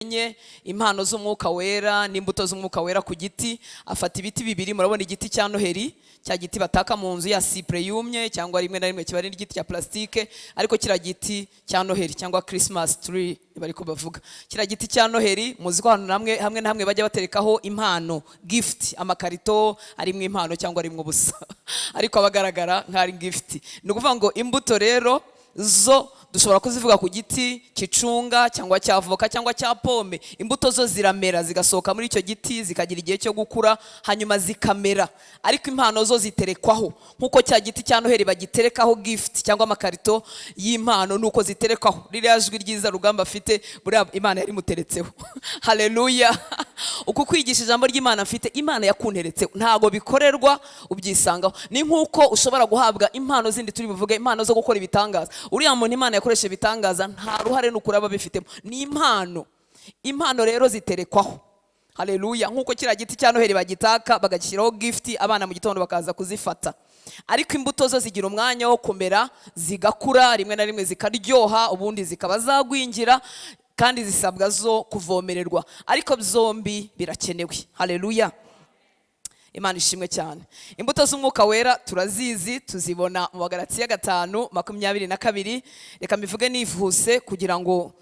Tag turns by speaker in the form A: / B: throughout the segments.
A: Tumenye impano z'Umwuka Wera n'imbuto z'Umwuka Wera ku giti. Afata ibiti bibiri. Murabona igiti cya Noheri, cya giti bataka mu nzu ya cyprès yumye, cyangwa rimwe na rimwe kiba ari igiti cya plastique, ariko kiriya giti cya Noheri cyangwa Christmas tree niba ariko bavuga, kiriya giti cya Noheri, muzi ko ahantu hamwe hamwe na hamwe bajya baterekaho impano, gift, amakarito arimo impano cyangwa arimo ubusa, ariko aba agaragara nk'ari gift. Ni ukuvuga ngo imbuto rero zo dushobora kuzivuga ku giti cy'icunga cyangwa cya avoka cyangwa cya pome. Imbuto zo ziramera, zigasohoka muri icyo giti, zikagira igihe cyo gukura, hanyuma zikamera. Ariko impano zo ziterekwaho nk'uko cya giti cya Noheri bagiterekaho gift cyangwa amakarito y'impano, nuko ziterekwaho. Ririya jwi ryiza Rugamba afite, buriya Imana yarimuteretseho. Haleluya! Uku kwigisha ijambo ry'Imana mfite, Imana yakunteretseho. Ntabwo bikorerwa, ubyisangaho. Ni nk'uko ushobora guhabwa impano zindi turi buvuge, impano zo gukora ibitangaza. Uriya muntu Imana yakoresha ibitangaza, nta ruhare n'ukuri aba abifitemo, ni impano. Impano rero ziterekwaho. Haleluya! Nk'uko kiriya giti cya Noheri bagitaka, bagashyiraho gift, abana mu gitondo bakaza kuzifata. Ariko imbuto zo zigira umwanya wo kumera, zigakura, rimwe na rimwe zikaryoha, ubundi zikaba zagwingira, kandi zisabwa zo kuvomererwa. Ariko zombi birakenewe. Haleluya! Imana ishimwe cyane. Imbuto z'Umwuka Wera turazizi, tuzibona mu Bagalatiya 5:22. Reka mbivuge nihuse kugira ngo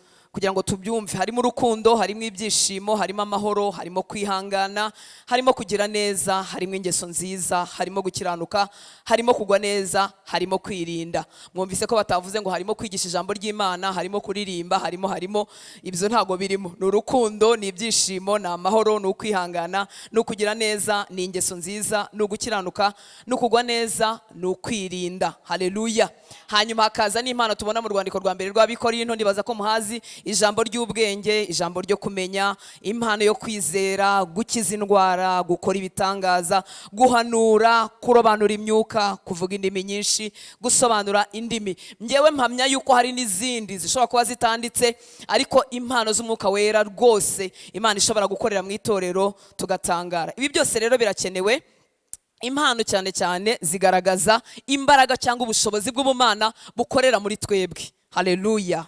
A: tubyumve. Harimo urukundo, harimo ibyishimo, harimo amahoro, harimo kwihangana, harimo kugira neza, harimo ingeso nziza, harimo gukiranuka, harimo kugwa neza, harimo kwirinda. Mwumvise ko batavuze ngo harimo kwigisha ijambo ry'Imana, harimo kuririmba, harimo. Ibyo ntabwo birimo. Ni urukundo, ni ibyishimo, ni amahoro, ni ukwihangana, ni ukugira neza, ni ingeso nziza, ni ugukiranuka, ni ukugwa neza, ni ukwirinda. Haleluya! Hanyuma hakaza n'impano tubona mu rwandiko rwa mbere rw'Abikorinto, ndibaza ko muhazi: ijambo ry'ubwenge, ijambo ryo kumenya, impano yo kwizera, gukiza indwara, gukora ibitangaza, guhanura, kurobanura imyuka, kuvuga indimi nyinshi, gusobanura indimi. Ngewe mpamya yuko hari n'izindi zishobora kuba zitanditse, ariko impano z'Umwuka Wera rwose Imana ishobora gukorera mu itorero tugatangara. Ibi byose rero birakenewe. Impano cyane cyane zigaragaza imbaraga cyangwa ubushobozi bw'ubumana bukorera muri twebwe. Haleluya,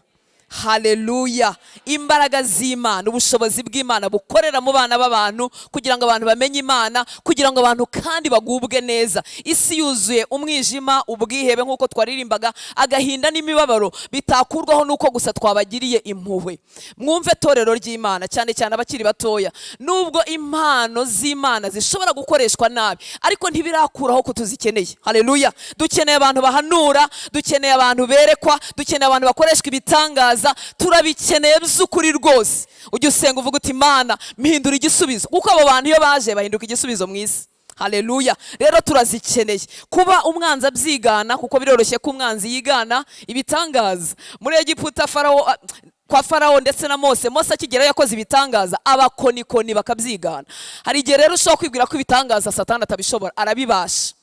A: haleluya! Imbaraga z'Imana, ubushobozi bw'Imana bukorera mu bana b'abantu kugira ngo abantu bamenye Imana, kugira ngo abantu kandi bagubwe neza. Isi yuzuye umwijima, ubwihebe, nk'uko twaririmbaga, agahinda n'imibabaro bitakurwaho n'uko gusa twabagiriye impuhwe. Mwumve, torero ry'Imana, cyane cyane abakiri batoya, nubwo impano z'Imana zishobora gukoreshwa nabi, ariko ntibirakuraho ko tuzikeneye. Haleluya! Dukeneye abantu bahanura, dukeneye abantu berekwa, dukeneye abantu bakoreshwa ibitangaza. Turabikeneye by'ukuri rwose. Ujya usenga uvuga uti: "Imana, mpindura igisubizo", kuko abo bantu iyo baje bahinduka igisubizo mu isi. Haleluya! Rero turazikeneye. Kuba umwanzi abyigana, kuko biroroshye ko umwanzi yigana ibitangaza. Muri Egiputa, Farawo, kwa Farawo ndetse na Mose, Mose akigerayo yakoze ibitangaza, abakonikoni bakabyigana. Hari igihe rero ushobora kwibwira ko ibitangaza Satani atabishobora. Arabibasha.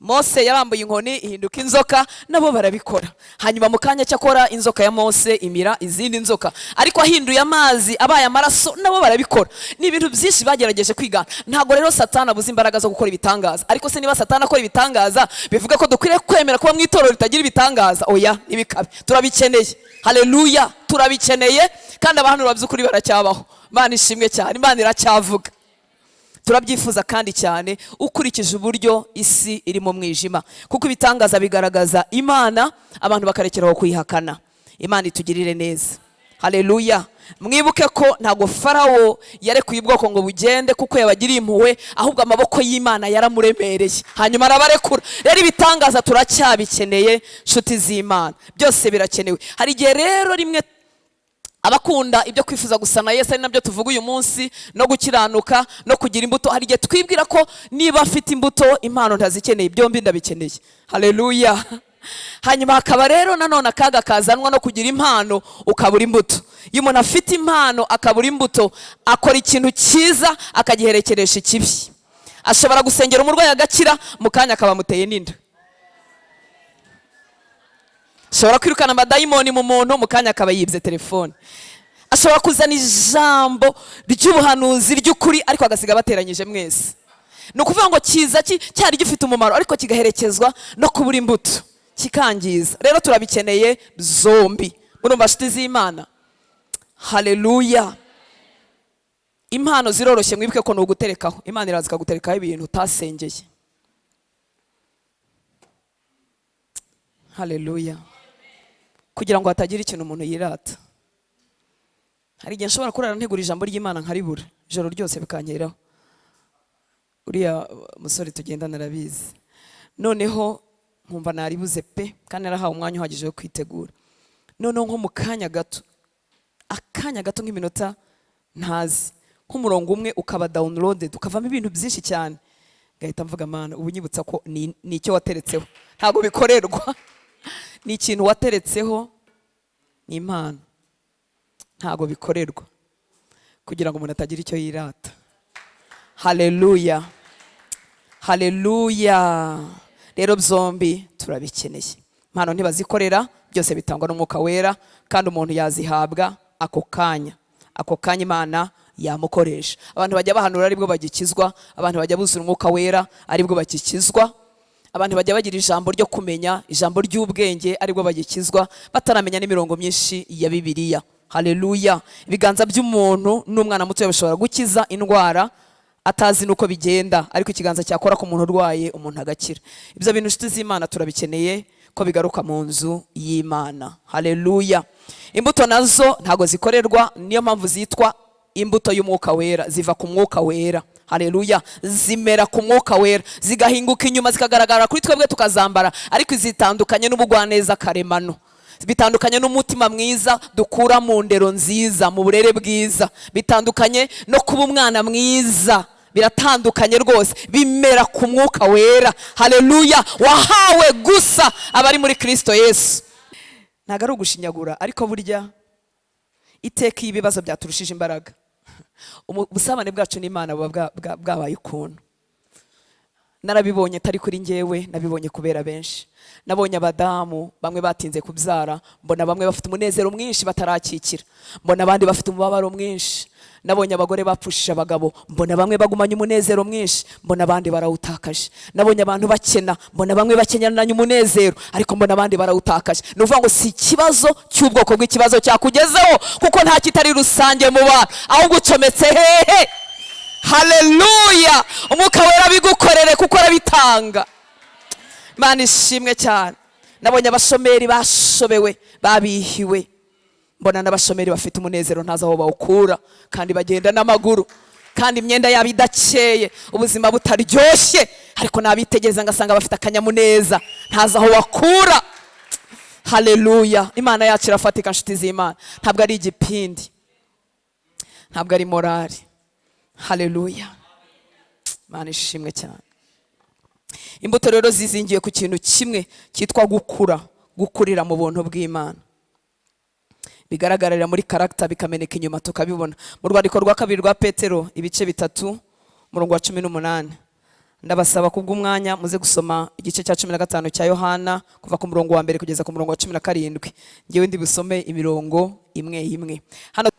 A: Mose yarambuye inkoni ihinduka inzoka, nabo barabikora. Hanyuma mu kanya cyakora inzoka ya Mose imira izindi nzoka. Ariko ahinduye amazi abaye amaraso, nabo barabikora. Ni ibintu byinshi bagerageje kwigana. Ntabwo rero Satani abuze imbaraga zo gukora ibitangaza. Ariko se niba Satani akora ibitangaza, bivuga ko dukwiriye kwemera kuba mu itorero ritagira ibitangaza? Oya, ntibikabe. Turabikeneye. Haleluya! Turabikeneye, kandi abahanura by'ukuri baracyabaho. Imana ishimwe cyane. Imana iracyavuga. Turabyifuza kandi cyane, ukurikije uburyo isi iri mu mwijima, kuko ibitangaza bigaragaza Imana, abantu bakarekeraho kuyihakana. Imana itugirire neza. Haleluya! Mwibuke ko ntabwo Farawo yarekuye ubwoko ngo bugende kuko yabagiriye impuhwe, ahubwo amaboko y'Imana yaramuremereye, hanyuma arabarekura. Rero ibitangaza turacyabikeneye, nshuti z'Imana. Byose birakenewe. Hari igihe rero rimwe abakunda ibyo kwifuza gusa na Yesu, ari nabyo tuvuga uyu munsi, no gukiranuka no kugira imbuto, hari igihe twibwira ko niba afite imbuto, impano ntazikeneye. Byombi ndabikeneye. Haleluya! Hanyuma hakaba rero nanone akaga kazanwa no kugira impano ukabura imbuto. Iyo umuntu afite impano akabura imbuto, akora ikintu cyiza akagiherekeresha ikibi. Ashobora gusengera umurwayi agakira, mu kanya akaba amuteye n'inda. Ashobora kwirukana amadayimoni mu muntu, mu kanya akaba yibye telefone. Ashobora kuzana ijambo ry'ubuhanuzi ry'ukuri, ariko agasiga bateranyije mwese. Ni ukuvuga ngo kiza cyari gifite umumaro, ariko kigaherekezwa no kubura imbuto, kikangiza. Rero turabikeneye zombi. Murumva, nshuti z'Imana? Haleluya! Impano ziroroshye, mwibuke ko ni uguterekaho. Imana iraza ikaguterekaho ibintu utasengeye. Haleluya. Kugira ngo hatagira ikintu umuntu yirata. Hari igihe nshobora kurara ntegura ijambo ry'Imana nkaribura ijoro ryose bikankeraho. Uriya musore tugendana arabizi. Noneho nkumva naribuze pe, kandi narahawe umwanya uhagije wo kwitegura. Noneho nko mu kanya gato, akanya gato nk'iminota ntazi, nk'umurongo umwe ukaba downloaded, ukavamo ibintu byinshi cyane. Ngahita mvuga, Mana, ubu nyibutsa ko ni icyo wateretseho, ntabwo bikorerwa. Ni ikintu wateretseho, ni impano, ntabwo bikorerwa, kugira ngo umuntu atagira icyo yirata. Haleluya, haleluya. Rero byombi turabikeneye. Impano ntibazikorera, byose bitangwa n'Umwuka Wera, kandi umuntu yazihabwa ako kanya. Ako kanya Imana yamukoresha. Abantu bajya bahanura aribwo bagikizwa, abantu bajya buzura Umwuka Wera aribwo bagikizwa, abantu bajya bagira ijambo ryo kumenya, ijambo ry'ubwenge aribwo bagikizwa, bataramenya n'imirongo myinshi ya Bibiliya. Haleluya. Ibiganza by'umuntu n'umwana muto bishobora gukiza indwara atazi nuko bigenda, ariko ikiganza cyakora ku muntu urwaye umuntu agakira. Ibyo bintu, inshuti z'Imana, turabikeneye ko bigaruka mu nzu y'Imana. Haleluya. Imbuto nazo ntago zikorerwa, niyo mpamvu zitwa imbuto y'Umwuka Wera, ziva ku Mwuka Wera. Haleluya. Zimera ku Mwuka Wera, zigahinguka inyuma, zikagaragara kuri twebwe tukazambara, ariko zitandukanye n'ubugwaneza karemano, bitandukanye n'umutima mwiza dukura mu ndero nziza, mu burere bwiza, bitandukanye no kuba umwana mwiza, biratandukanye rwose, bimera ku Mwuka Wera. Haleluya. Wahawe gusa abari muri Kristo Yesu. Ntabwo ari ugushinyagura, ariko burya iteka iyo ibibazo byaturushije imbaraga, ubusabane bwacu n'Imana buba bwabaye ukuntu. Narabibonye atari kuri njyewe, nabibonye kubera benshi. Nabonye abadamu bamwe batinze kubyara, mbona bamwe bafite umunezero mwinshi batarakikira, mbona abandi bafite umubabaro mwinshi. Nabonye abagore bapfushije abagabo, mbona bamwe bagumanye umunezero mwinshi, mbona abandi barawutakaje. Nabonye abantu bakena, mbona bamwe bakenyeranye umunezero, ariko mbona abandi barawutakaje. Ni ukuvuga ngo si ikibazo cy'ubwoko bw'ikibazo cyakugezeho, kuko nta kitari rusange mu bantu, ahubwo ucometse hehe. Haleluya. Umwuka Wera abigukorere kuko arabitanga. Imana ishimwe cyane. Nabonye abashomeri bashobewe, babihiwe, mbona n'abashomeri bafite umunezero ntazi aho bawukura, kandi bagenda n'amaguru, kandi imyenda yabo idakeye, ubuzima butaryoshye, ariko nabitegereza ngasanga bafite akanyamuneza ntazi aho bakura. Haleluya. Imana yacu irafatika, nshuti z'Imana. Ntabwo ari igipindi, ntabwo ari morali. Haleluya. Imana ishimwe cyane. Imbuto rero zizingiye ku kintu kimwe cyitwa gukura, gukurira mu buntu bw'Imana. Bigaragarira muri karagita, bikameneka inyuma tukabibona. Mu rwandiko rwa kabiri rwa Petero ibice 3 umurongo wa 18. Ndabasaba kubw'umwanya muze gusoma igice cya 15 cya Yohana kuva ku murongo wa 1 kugeza ku murongo wa 17. Ngewe ndi busome imirongo imwe imwe. Hano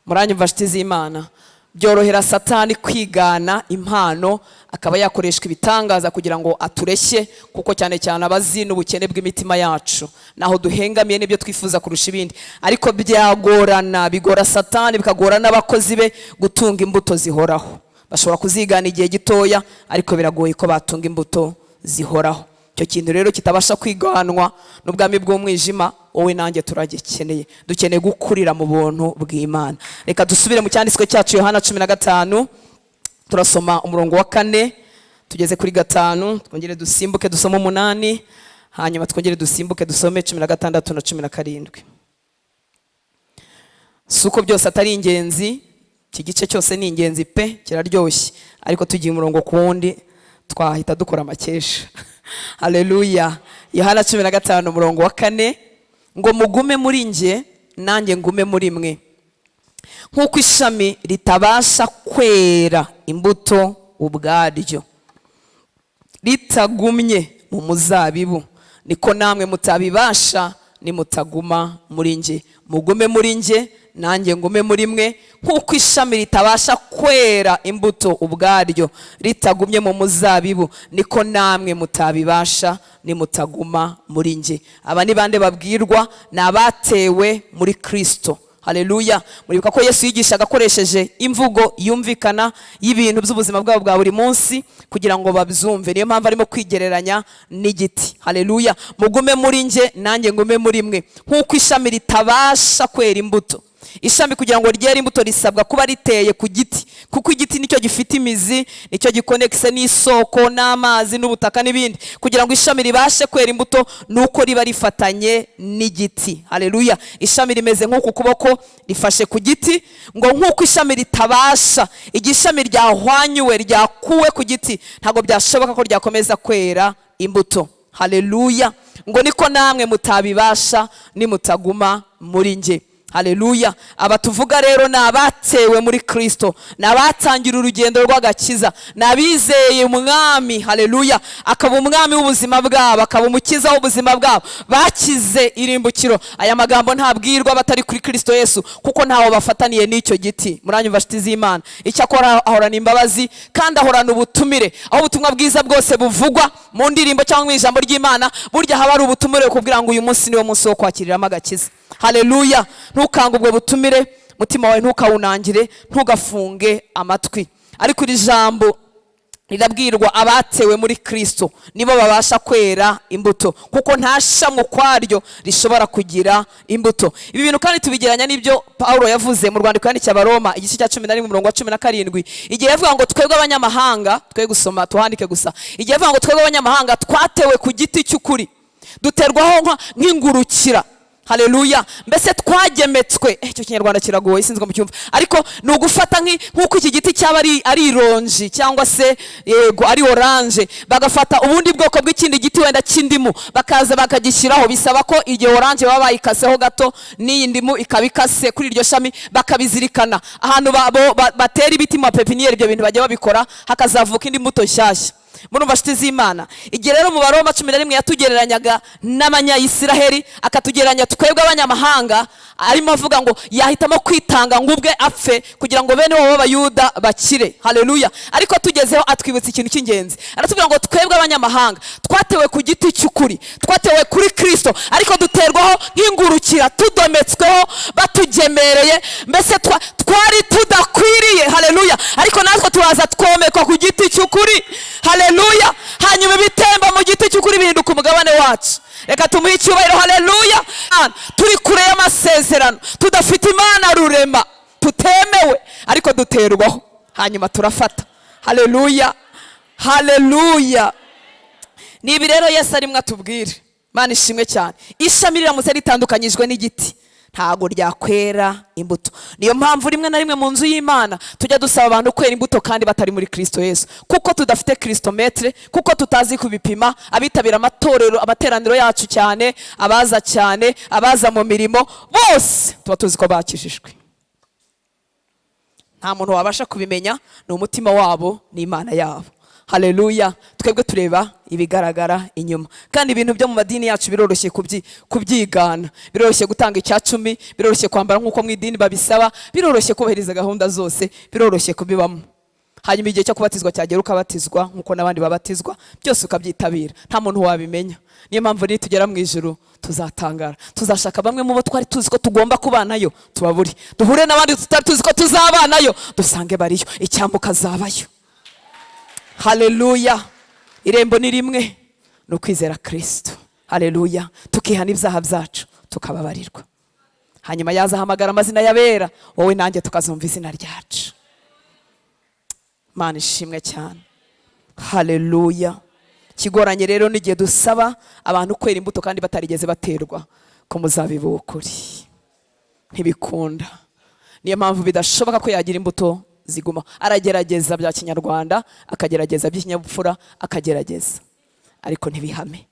A: muranyumva, nshuti z'Imana, byorohera Satani kwigana impano, akaba yakoreshwa ibitangaza kugira ngo atureshye, kuko cyane cyane abazi n'ubukene bw'imitima yacu, naho duhengamiye n'ibyo twifuza kurusha ibindi. Ariko byagorana, bigora Satani, bikagora n'abakozi be gutunga imbuto zihoraho. Bashobora kuzigana igihe gitoya, ariko biragoye ko batunga imbuto zihoraho. Icyo kintu rero kitabasha kwiganwa n'ubwami bw'umwijima, wowe nanjye turagikeneye. Dukeneye gukurira mu buntu bw'Imana. Reka dusubire mu cyanditswe cyacu, Yohana 15, turasoma umurongo wa 4 tugeze kuri 5, twongere dusimbuke dusome 8, hanyuma twongere dusimbuke dusome 16 na 17. Si uko byose atari ingenzi, iki gice cyose ni ingenzi pe, kiraryoshye, ariko tugiye umurongo ku wundi twahita dukora amakesha. Haleluya. Yohana 15 umurongo wa 4, ngo mugume muri nge nanjye ngume muri mwe, nk'uko ishami ritabasha kwera imbuto ubwaryo ritagumye mu muzabibu, niko namwe mutabibasha nimutaguma muri nge. Mugume muri nge nanjye ngume muri mwe, nk'uko ishami ritabasha kwera imbuto ubwaryo ritagumye mu muzabibu, niko namwe mutabibasha nimutaguma muri nge. Aba ni bande babwirwa? Ni abatewe muri Kristo. Haleluya. Muribuka ko Yesu yigishaga akoresheje imvugo yumvikana y'ibintu by'ubuzima bwabo bwa buri munsi kugira ngo babyumve. Niyo mpamvu arimo kwigereranya n'igiti. Haleluya. Mugume muri nge, nanjye ngume muri mwe, nk'uko ishami ritabasha kwera imbuto. Ishami kugira ngo ryere imbuto risabwa kuba riteye ku giti, kuko igiti nicyo gifite imizi, nicyo gikonekise n'isoko n'amazi n'ubutaka n'ibindi. Kugira ngo ishami ribashe kwera imbuto ni uko riba rifatanye n'igiti. Haleluya. Ishami rimeze nk'uku kuboko rifashe ku giti, ngo nk'uko ishami ritabasha, igihe ishami ryahwanyuwe, ryakuwe ku giti, ntabwo byashoboka ko ryakomeza kwera imbuto. Haleluya. Ngo niko namwe mutabibasha nimutaguma muri nge. Haleluya. Aba tuvuga rero ni abatewe muri Kristo, ni abatangira urugendo rw'agakiza, ni abizeye umwami. Haleluya. Akaba umwami w'ubuzima bwabo, akaba umukiza w'ubuzima bwabo, bakize irimbukiro. Aya magambo ntabwirwa batari kuri Kristo Yesu, kuko ntaho bafataniye n'icyo giti. Muranyumva, nshuti z'Imana? Icyakora ahorana imbabazi kandi ahorana ubutumire. Aho ubutumwa bwiza bwose buvugwa mu ndirimbo cyangwa mu ijambo ry'Imana, burya haba hari ubutumire kugira ngo uyu munsi niwo munsi wo kwakiriramo agakiza. Haleluya. Ntukange ubwo butumire, mutima wawe ntukawunangire, ntugafunge amatwi. Ariko iri jambo rirabwirwa abatewe muri Kristo, nibo babasha kwera imbuto, kuko nta shami ukwaryo rishobora kugira imbuto. Ibi bintu kandi tubigeranya n'ibyo Paulo yavuze mu rwandiko yandikiye Abaroma, igice cya 11, umurongo wa 17, igihe yavuga ngo twebwe abanyamahanga, twe gusoma tuhandike gusa, igihe yavuga ngo twebwe abanyamahanga twatewe ku giti cy'ukuri, duterwaho nk'ingurukira. Haleluya. Mbese twagemetswe, icyo kinyarwanda kiragoye, sinzi ko mucyumva, ariko ni ugufata nk'uko iki giti cyaba ari ironji cyangwa se yego ari oranje, bagafata ubundi bwoko bw'ikindi giti wenda cy'indimu bakaza bakagishyiraho. Bisaba ko igihe oranje baba bayikaseho gato n'iyi ndimu ikaba ikase kuri iryo shami, bakabizirikana ahantu batera ibiti mu mapepiniyeri. Ibyo bintu bajya babikora, hakazavuka indi mbuto nshyashya. Murumva, nshuti z'Imana? Igihe rero mu Baroma 11 yatugereranyaga n'Abanyayisiraheli, akatugereranya twebwe abanyamahanga, arimo avuga ngo yahitamo kwitanga ngo ubwe apfe kugira ngo bene wabo b'Abayuda bakire. Haleluya. Ariko tugezeho atwibutsa ikintu cy'ingenzi, aratubwira ngo twebwe abanyamahanga twatewe ku giti cy'ukuri, twatewe kuri Kristo, ariko duterwaho nk'ingurukira, tudometsweho, batugemereye, mbese twari tudakwiriye. Haleluya. Ariko natwe turaza twomekwa ku giti cy'ukuri. Haleluya. Hanyuma ibitemba mu giti cy'ukuri bihinduka umugabane wacu. Reka tumuhe icyubahiro. Haleluya. Turi kure y'amasezerano, tudafite Imana rurema, tutemewe, ariko duterwaho, hanyuma turafata. Haleluya. Haleluya. Ni ibi rero Yesu arimo atubwire. Imana ishimwe cyane. Ishami riramutse ritandukanyijwe n'igiti, ntago ryakwera imbuto. Niyo mpamvu rimwe na rimwe mu nzu y'Imana tujya dusaba abantu kwera imbuto kandi batari muri Kristo Yesu, kuko tudafite kristometre, kuko tutazi kubipima. Abitabira amatorero, amateraniro yacu cyane, abaza cyane, abaza mu mirimo, bose tuba tuzi ko bakijijwe. Nta muntu wabasha kubimenya, ni umutima wabo n'Imana yabo. Haleluya. Twebwe tureba ibigaragara inyuma, kandi ibintu byo mu madini yacu biroroshye kubyigana, biroroshye gutanga 10, biroroshye kwambara nk'uko mu idini babisaba, biroroshye kubahiriza gahunda zose, biroroshye kubibamo. Hanyuma igihe cyo kubatizwa cyagera ukabatizwa nk'uko n'abandi babatizwa, byose ukabyitabira, nta muntu wabimenya. Niyo mpamvu nitugera mu ijuru tuzatangara, tuzashaka bamwe mu bo twari tuzi ko tugomba kubanayo tubabure, duhure n'abandi tutari tuzi ko tuzabanayo dusange bariyo, icyambu kazabayo. Haleluya. Irembo ni rimwe, ni ukwizera Kristo. Haleluya. Tukihana ibyaha byacu tukababarirwa, hanyuma yaza ahamagara amazina y'abera, wowe nanjye tukazumva izina ryacu. Imana ishimwe cyane. Haleluya. Kigoranye rero n'igihe dusaba abantu kwera imbuto kandi batarigeze baterwa ku muzabibu w'ukuri, ntibikunda. Niyo mpamvu bidashoboka ko yagira imbuto ziguma. Aragerageza bya kinyarwanda, akagerageza by'ikinyabupfura, akagerageza, ariko ntibihame.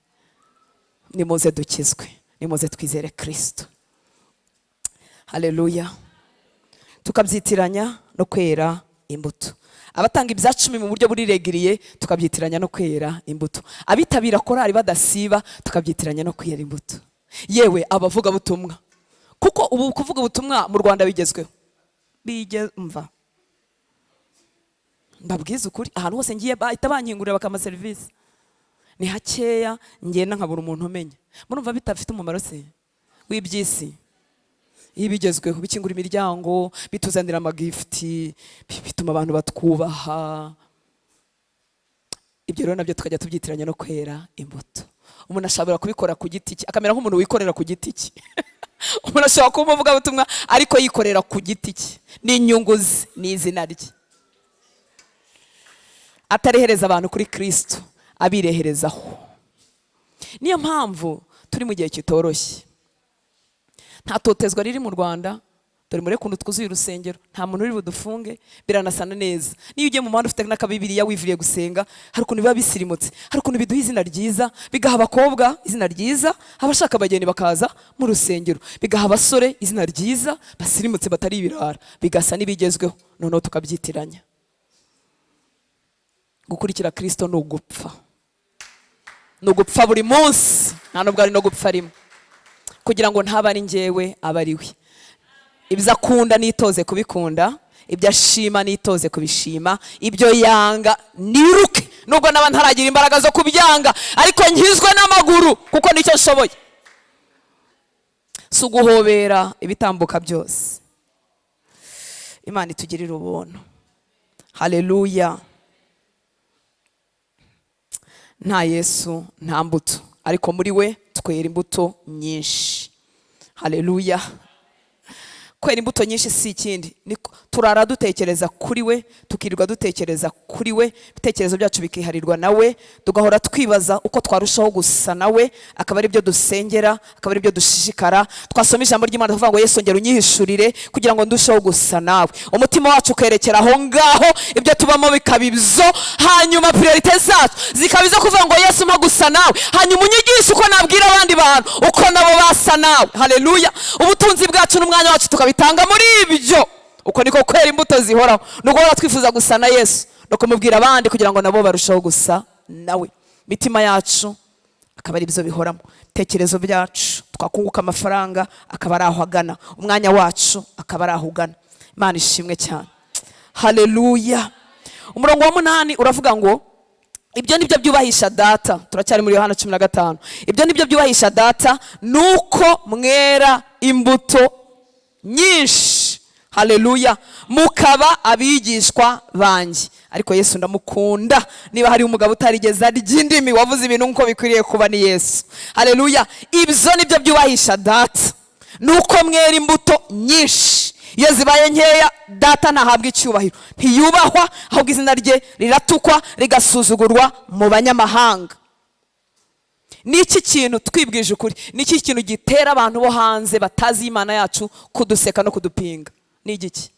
A: Nimuze dukizwe, nimuze twizere Kristo. Haleluya. Tukabyitiranya no kwera imbuto. Abatanga 10 mu buryo buriregiriye, tukabyitiranya no kwera imbuto. Abitabira korari badasiba, tukabyitiranya no kwera imbuto. Yewe abavuga butumwa, kuko ubu kuvuga ubutumwa mu Rwanda bigezweho, mva mbabwiza ukuri, ahantu hose ngiye bahita bankingurira bakama serivisi. Ni hakeya ngenda nkabura umuntu umenya. Murumva bitafite umumaro se w'iby'isi? Iyo bigezweho bikingura imiryango, bituzanira amagift, bituma abantu batwubaha. Ibyo rero nabyo tukajya tubyitiranya no kwera imbuto. Umuntu ashobora kubikora ku giti cye, akamera nk'umuntu wikorera ku giti cye. Umuntu ashobora kuba umuvugabutumwa ariko yikorera ku giti cye n'inyungu ze n'izina rye, atarehereza abantu kuri Kristo, abireherezaho. Niyo mpamvu turi mu gihe kitoroshye. Nta totezwa riri mu Rwanda. Dore mureke ukuntu twuzuye urusengero, nta muntu uri budufunge, biranasana neza. Niyo ugiye mu muhanda ufite n'akabibiriya wivuriye gusenga, hari ukuntu biba bisirimutse, hari ukuntu biduha izina ryiza, bigaha abakobwa izina ryiza, abashaka abageni bakaza mu rusengero, bigaha abasore izina ryiza, basirimutse batari ibirara, bigasa n'ibigezweho. Noneho tukabyitiranya. Gukurikira Kristo ni ugupfa, ni ugupfa buri munsi, nta nubwo ari no gupfa rimwe, kugira ngo ntaba ari njyewe, aba ari we. Ibyo akunda nitoze kubikunda, ibyo ashima nitoze kubishima, ibyo yanga niruke, nubwo naba ntaragira imbaraga zo kubyanga, ariko nkizwe n'amaguru kuko nicyo nshoboye. Si uguhobera ibitambuka byose. Imana itugirire ubuntu. Haleluya. Nta Yesu nta mbuto, ariko muri we twera imbuto nyinshi. Haleluya. Kwera imbuto nyinshi si ikindi, turara dutekereza kuri we, tukirirwa dutekereza kuri we, ibitekerezo byacu bikiharirwa nawe, tugahora twibaza uko twarushaho gusa nawe, akaba ari byo dusengera, akaba ari byo dushishikara. Twasoma ijambo ry'Imana tukavuga ngo: "Yesu, ngera unyihishurire kugira ngo ndusheho gusa nawe." Umutima wacu ukerekera aho ngaho, ibyo tubamo bikaba ibyo, hanyuma priorité zacu zikaba izo kuvuga ngo: "Yesu, mpa gusa nawe, hanyuma unyigishe uko nabwira abandi bantu uko nabo basa nawe." Haleluya. Ubutunzi bwacu n'umwanya wacu tukabitanga muri ibyo. Uko niko kwera imbuto zihoraho, ni uguhora twifuza gusa na Yesu no kumubwira abandi kugira ngo nabo barusheho gusa nawe. Imitima yacu akaba ari byo bihoramo, ibitekerezo byacu, twakunguka amafaranga akaba ari aho agana, umwanya wacu akaba ari aho ugana. Imana ishimwe cyane. Haleluya. Umurongo wa 8 uravuga ngo: "Ibyo nibyo byubahisha Data." Turacyari muri Yohana 15. "Ibyo nibyo byubahisha Data, nuko mwera imbuto nyinshi." Haleluya. "Mukaba abigishwa banjye." Ariko Yesu ndamukunda. Niba hari umugabo utarigeze arya indimi wavuze ibintu nk'uko bikwiriye kuba, ni Yesu. Haleluya. "Ibyo nibyo byubahisha Data, nuko mwera imbuto nyinshi." Iyo zibaye nkeya, Data ntahabwa icyubahiro, ntiyubahwa, ahubwo izina rye riratukwa, rigasuzugurwa mu banyamahanga. Ni iki kintu, twibwije ukuri, ni iki kintu gitera abantu bo hanze batazi Imana yacu kuduseka no kudupinga? Ni igiki?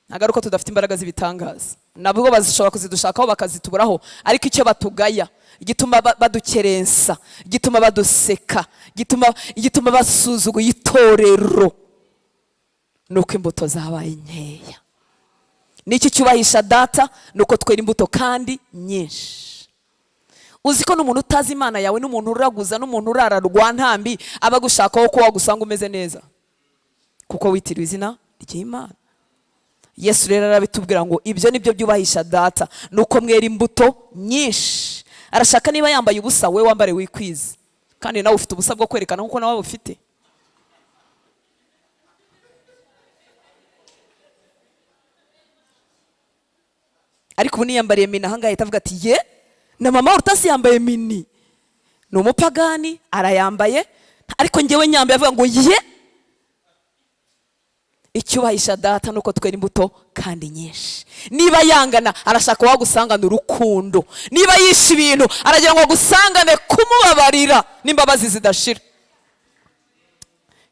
A: Ntabwo ari uko tudafite imbaraga z'ibitangaza, nabwo bazishobora kuzidushakaho bakazituburaho, ariko icyo batugaya, igituma badukerensa, igituma baduseka, igituma basuzuguye itorero, ni uko imbuto zabaye nkeya. Ni iki cyubahisha Data? Ni uko twera imbuto kandi nyinshi. Uzi ko n'umuntu utazi Imana yawe, n'umuntu uraguza, n'umuntu urara rwa ntambi, aba agushakaho ko wagusanga umeze neza kuko witiriwe izina ry'Imana. Yesu rero arabitubwira ngo: "Ibyo nibyo byubahisha Data, ni uko mwera imbuto nyinshi." Arashaka niba yambaye ubusa, we wambare wikwize, kandi nawe ufite ubusa bwo kwerekana nkuko nawe ufite. Ariko ubu niyambariye mini ahangaha, ahita avuga ati: "Ye, na mama Hortense yambaye mini, ni umupagani arayambaye." Ariko ngewe nyambaye, avuga ngo: "Ye." Icyubahisha Data nuko twera imbuto kandi nyinshi. Niba yangana, arashaka wagusangana urukundo. Niba yishe ibintu, aragira ngo agusangane kumubabarira n'imbabazi zidashira.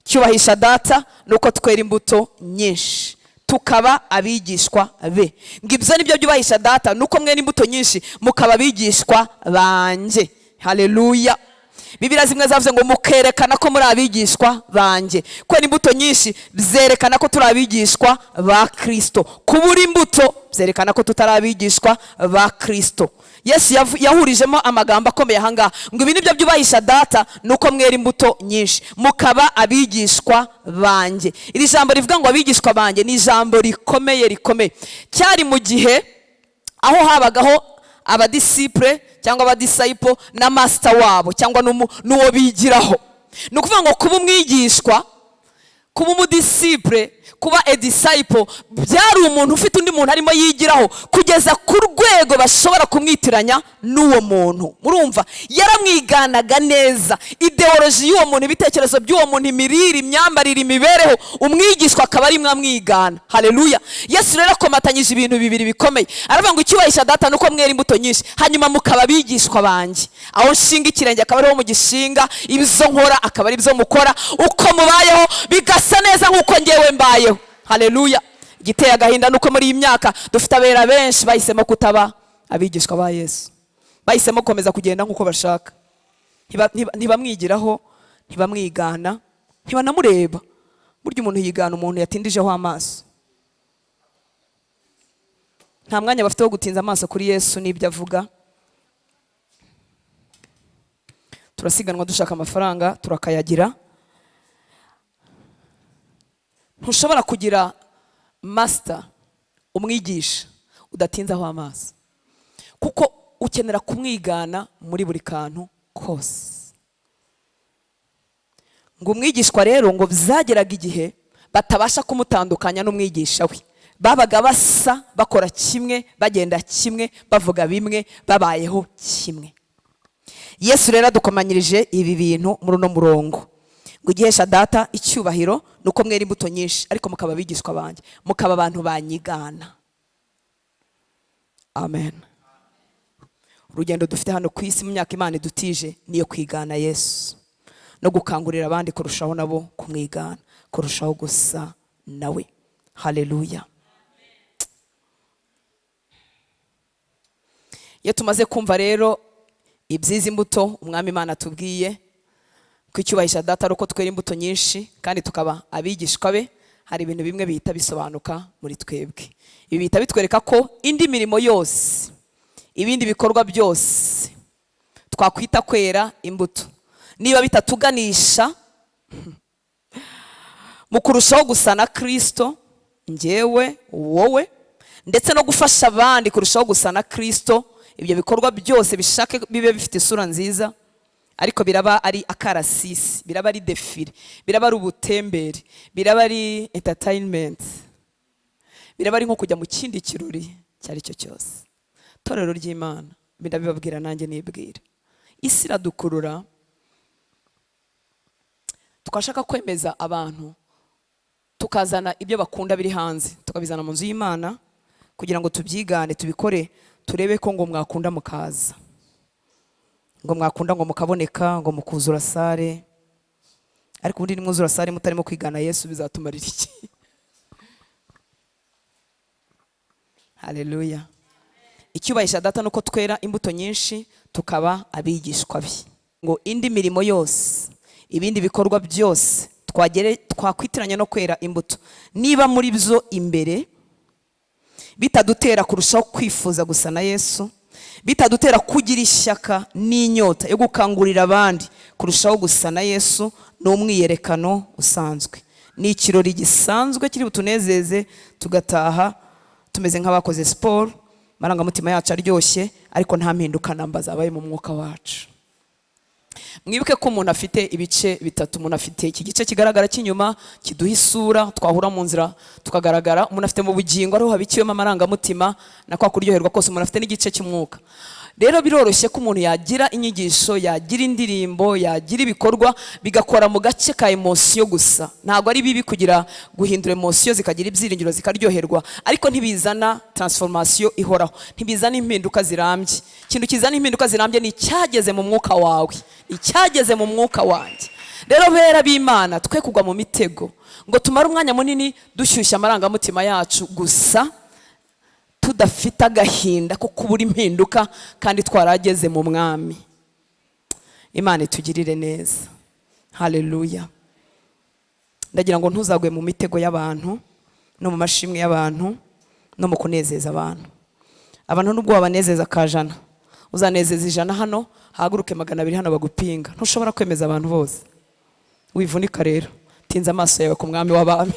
A: Cyubahisha Data nuko twera imbuto nyinshi, tukaba abigishwa be. Ngo: "Ibyo nibyo byubahisha Data, nuko mwera imbuto nyinshi, mukaba abigishwa banjye." Haleluya. Bibiliya zimwe zavuze ngo: "Mukerekana ko muri abigishwa banjye." Kwera imbuto nyinshi byerekana ko turi abigishwa ba Kristo. Kubura imbuto byerekana ko tutari abigishwa ba Kristo. Yesu yahurijemo amagambo akomeye ahangaha ngo: "Ibi nibyo byubahisha Data, nuko mwera imbuto nyinshi, mukaba abigishwa banjye." Iri jambo rivuga ngo "abigishwa banjye" ni ijambo rikomeye, rikomeye. Cyari mu gihe aho habagaho abadisciple cyangwa abadisciple na master wabo cyangwa n'uwo bigiraho. Ni ukuvuga ngo kuba umwigishwa, kuba umwigishwa ni ukuba Kuba umudisciple, kuba a disciple, byari umuntu ufite undi muntu arimo yigiraho kugeza ku rwego bashobora kumwitiranya n'uwo muntu. Murumva, yaramwiganaga neza, idéologie y'uwo muntu, ibitekerezo by'uwo muntu, imirire, imyambarire, imibereho, umwigishwa akaba arimo amwigana. Haleluya! Yesu rero akomatanyije ibintu bibiri bikomeye, aravuga ngo icyubahisha Data ni uko mwera imbuto nyinshi, hanyuma mukaba abigishwa banjye. Aho nshinga ikirenge akaba ariho mugishinga, ibyo nkora akaba ari byo mukora, uko mubayeho bigasa neza nk'uko ngewe mbayeho. Haleluya! Igiteye agahinda ni uko muri iyi myaka dufite abera benshi bahisemo kutaba abigishwa ba Yesu, bahisemo gukomeza kugenda nk'uko bashaka. Ntibamwigiraho, ntibamwigana, ntibanamureba. Burya umuntu yigana umuntu yatindijeho amaso. Nta mwanya bafite wo gutinza amaso kuri Yesu n'ibyo avuga. Turasiganwa dushaka amafaranga, turakayagira. Ntushobora kugira master, umwigisha, udatinzaho amaso, kuko ukenera kumwigana muri buri kantu kose. Ngo umwigishwa rero, ngo byageraga igihe batabasha kumutandukanya n'umwigisha we. Babaga basa, bakora kimwe, bagenda kimwe, bavuga bimwe, babayeho kimwe. Yesu rero adukomanyirije ibi bintu muri uno murongo, ngo igihesha Data icyubahiro ni uko mwera imbuto nyinshi, ariko mukaba abigishwa banjye, mukaba abantu banyigana. Amen. Urugendo dufite hano ku isi mu myaka Imana idutije niyo kwigana Yesu no gukangurira abandi kurushaho nabo kumwigana, kurushaho gusa nawe. Haleluya! Iyo tumaze kumva rero iby'izi mbuto Umwami Imana atubwiye ko icyubahisha Data ari uko twera imbuto nyinshi kandi tukaba abigishwa be, hari ibintu bimwe bihita bisobanuka muri twebwe. Ibi bihita bitwereka ko indi mirimo yose, ibindi bikorwa byose twakwita kwera imbuto, niba bitatuganisha mu kurushaho gusa na Kirisito, njyewe, wowe, ndetse no gufasha abandi kurushaho gusa na Kirisito, ibyo bikorwa byose bishake bibe bifite isura nziza, ariko biraba ari akarasisi, biraba ari défilé, biraba ari ubutembere, biraba ari entertainment, biraba ari nko kujya mu kindi kirori icyo ari cyo cyose. Torero ry'Imana, ndabibabwira nanjye nibwira, isi iradukurura, twashaka kwemeza abantu tukazana ibyo bakunda biri hanze, tukabizana mu nzu y'Imana kugira ngo tubyigane, tubikore, turebe ko ngo mwakunda mukaza, ngo mwakunda ngo mukaboneka, ngo mukuzura salle. Ariko ubundi nimwuzura salle mutarimo kwigana Yesu, bizatumarira iki? Haleluya! Icyubahisha Data nuko twera imbuto nyinshi, tukaba abigishwa be. Ngo indi mirimo yose, ibindi bikorwa byose twakwitiranya no kwera imbuto, niba muri byo imbere bitadutera kurushaho kwifuza gusa na Yesu, bitadutera kugira ishyaka n'inyota yo gukangurira abandi kurushaho gusa na Yesu, ni umwiyerekano usanzwe, ni ikirori gisanzwe kiri butunezeze tugataha tumeze nk'abakoze siporo, amarangamutima yacu aryoshye, ariko nta mpinduka namba zabaye mu mwuka wacu. Mwibuke ko umuntu afite ibice bitatu. Umuntu afite iki gice kigaragara cy'inyuma kiduha isura, twahura mu nzira tukagaragara. Umuntu afite mu bugingo, ariho habikiwemo amarangamutima na kwa kuryoherwa kose. Umuntu afite n'igice cy'umwuka. Rero biroroshye ko umuntu yagira inyigisho, yagira indirimbo, yagira ibikorwa bigakora mu gace ka émotion gusa. Ntabwo ari bibi kugira guhindura émotion zikagira ibyiringiro, zikaryoherwa, ariko ntibizana transformation ihoraho, ntibizana impinduka zirambye. Ikintu kizana impinduka zirambye ni icyageze mu mwuka wawe, icyageze mu mwuka wanjye. Rero bera b'Imana, twe kugwa mu mitego ngo tumare umwanya munini dushyushya amarangamutima yacu gusa, tudafite agahinda ko kubura impinduka kandi twarageze mu Mwami. Imana itugirire neza. Haleluya! Ndagira ngo ntuzagwe mu mitego y'abantu no mu mashimwe y'abantu no mu kunezeza abantu. Abantu nubwo wabanezeza kajana, uzanezeza 100 hano, haguruke 200 hano bagupinga. Ntushobora kwemeza abantu bose. Wivunika rero, tinza amaso yawe ku Mwami w'abami,